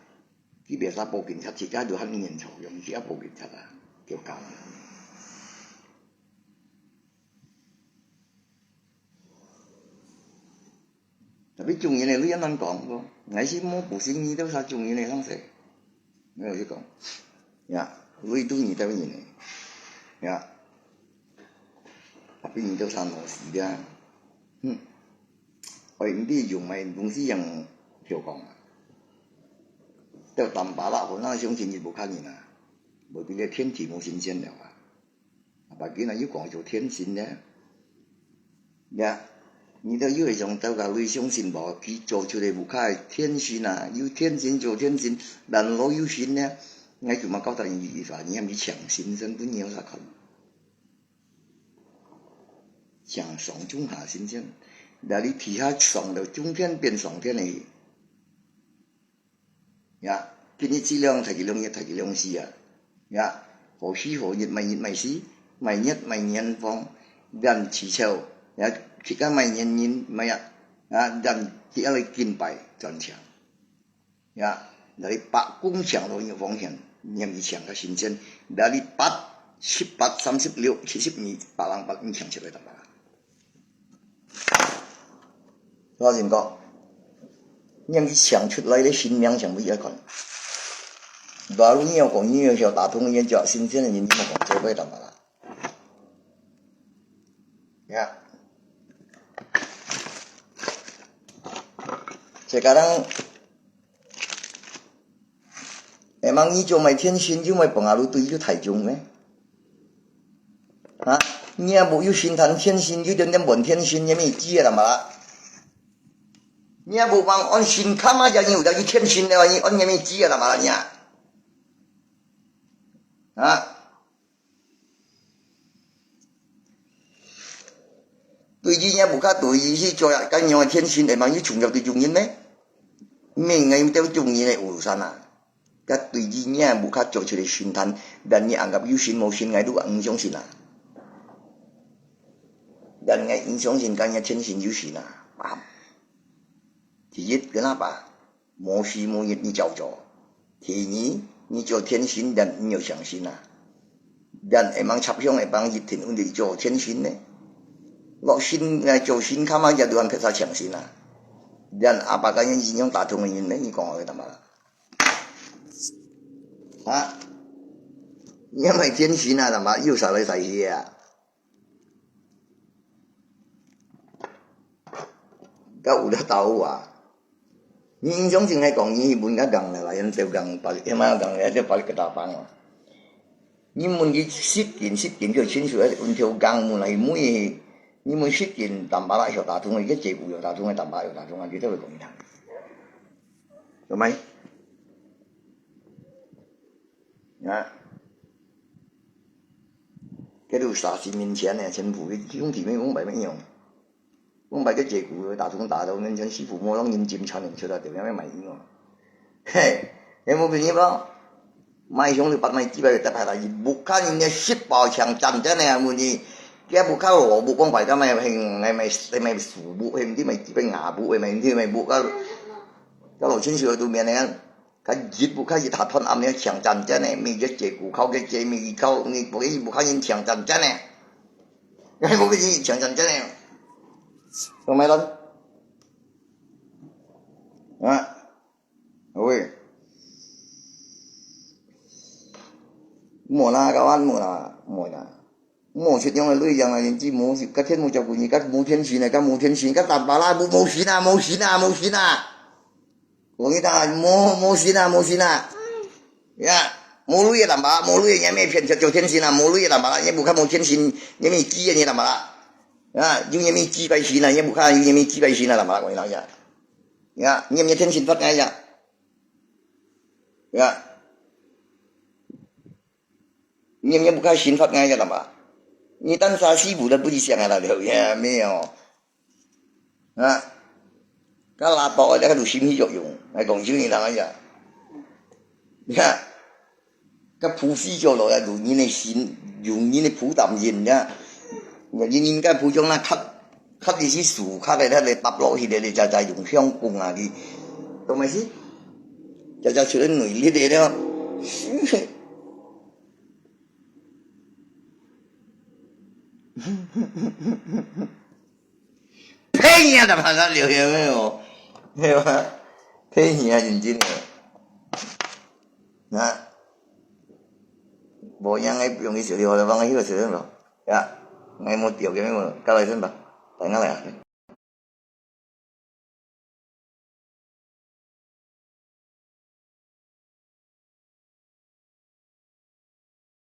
佢別儕報警察，自家就很嚴重，用自家報警察啊，叫搞。Tapi中人个，你也難講，𠊎係無pusing你兜儕中人个上勢。 𠊎就講，呀，鐳都你兜人个，呀，tapi你兜儕腦死了，哼，愛毋知用麼个東西樣曉講啊？兜Tampalak好難相信你屋下人啊，無比這天地無新鮮了啊。 啊，拜今啊又講做天神呢。呀，你兜有會想到个類相信無？佢做出來屋下个天神啊，有天神做天神，dan老有神呢。𠊎就嘛教導你一句話，你還沒請神仙，不你有啥看？請上中下神仙，這裡地下上到中天變上天个去。呀，今日之亮，大吉兩日，大吉兩時啊。呀，何時何日，賣日賣時，賣月賣年方，連起草，呀，自家賣年人，賣啊，啊，連自家來敬拜，轉向。 呀，那裡八公尺路有方向，念佢唱个神仙，那裡八、十八、三十六、七十二，八郎八你唱出來得嘛？我先講，念佢唱出來个神明全部一看。Baru你有講，你有曉打通，你叫神仙个人，你莫講做不到嘛啦。 Ya. Sekarang, emang你做麼个天神，有麼个幫阿魯對有大眾呢？哈？你也無有神壇天神，有點點問天神，你也無知啊，啦嘛啦。你也無幫安神卡嘛，就有得有天神了，你安你也無知啊，啦嘛啦，你啊。啊？ 對於若無較對於去做，該樣个天神，會望有重要對眾人呢？毋係應該有對眾人个urusan啊。該對於若無較做出來神壇，但你安到有神無神，𠊎都毋相信啊。但𠊎毋相信，該若天神有神啊。啊。第一，kenapa？ 無時無日你照做。第二，你做天神，人毋要相信啊。人會望插香，會望一定穩定做天神呢。落神，呃，做神，卡嘛也都還別儕相信啊。人阿爸个人影響打通个人呢，你講我个幹嘛啦？啊？你也毋係天神啊，幹嘛又啥來啥去啊？ 該有得鬥啊！你相信𠊎講，你問該講个啦，人就講，把，他媽講个，就把你个打翻啊！你問佢實情，實情就清楚，運條講問來問，你問實情，淡薄仔有打通个，一節有打通个，淡薄仔有打通个，你就會講佢聽。懂沒？ 啊。該都三十年前呢，全部个兄弟妹往擺乜樣？往擺个結果，打通打到面前，師傅無讓人進餐出來，點樣賣藥啊？嘿，有無朋友咯？賣香都八賣幾百个，特別啦，一屋下人个食飽強戰戰个啊，問題，該屋下羅屋往擺个賣，賣，賣，賣樹木，賣，賣幾百瓦屋，賣，賣屋个，該老親戚都面个。 該日不開一下斷暗了，強戰戰呢，每日借股靠个借，每靠你不可以不看人強戰戰呢，該不可以強戰戰呢，懂沒咯？啊，喂，無啦，kawan，無啦，無啦。 無出樣个鐳樣啊，人知無，該天無照顧你，該無天神啊，該無天神，該打巴拉，無，無神啊，無神啊，無神啊。講你聽啊，無，無神啊，無神啊。呀，無鐳个打巴拉，無鐳个也無騙，做天神啊，無鐳个打巴拉，也無看無天神，也無記个你打巴拉。啊，有也無記拜神啊，也無看，有也無記拜神啊，打巴拉，講你聽呀。呀，你也天神發呆呀。呀。 你，你不看刑法个了嘛？你当啥西部的不理想啊，那条也没有。啊，该拉倒，那个有心理作用，还讲究你那个呀。你看，该普世教了呀，有人的心，有人的负担心呀。你应该普通那看 較意思樹，較个，較个搭落去个，你才，才用香供啊，你，懂意思？才，才出个內力个了。騙人啊，打巴拉，了解没有？对吧？骗人啊，认真个。啊，无样个，用伊小弟，我来帮伊个小弟咯。呀，我无条件个，过来先吧，等下来啊。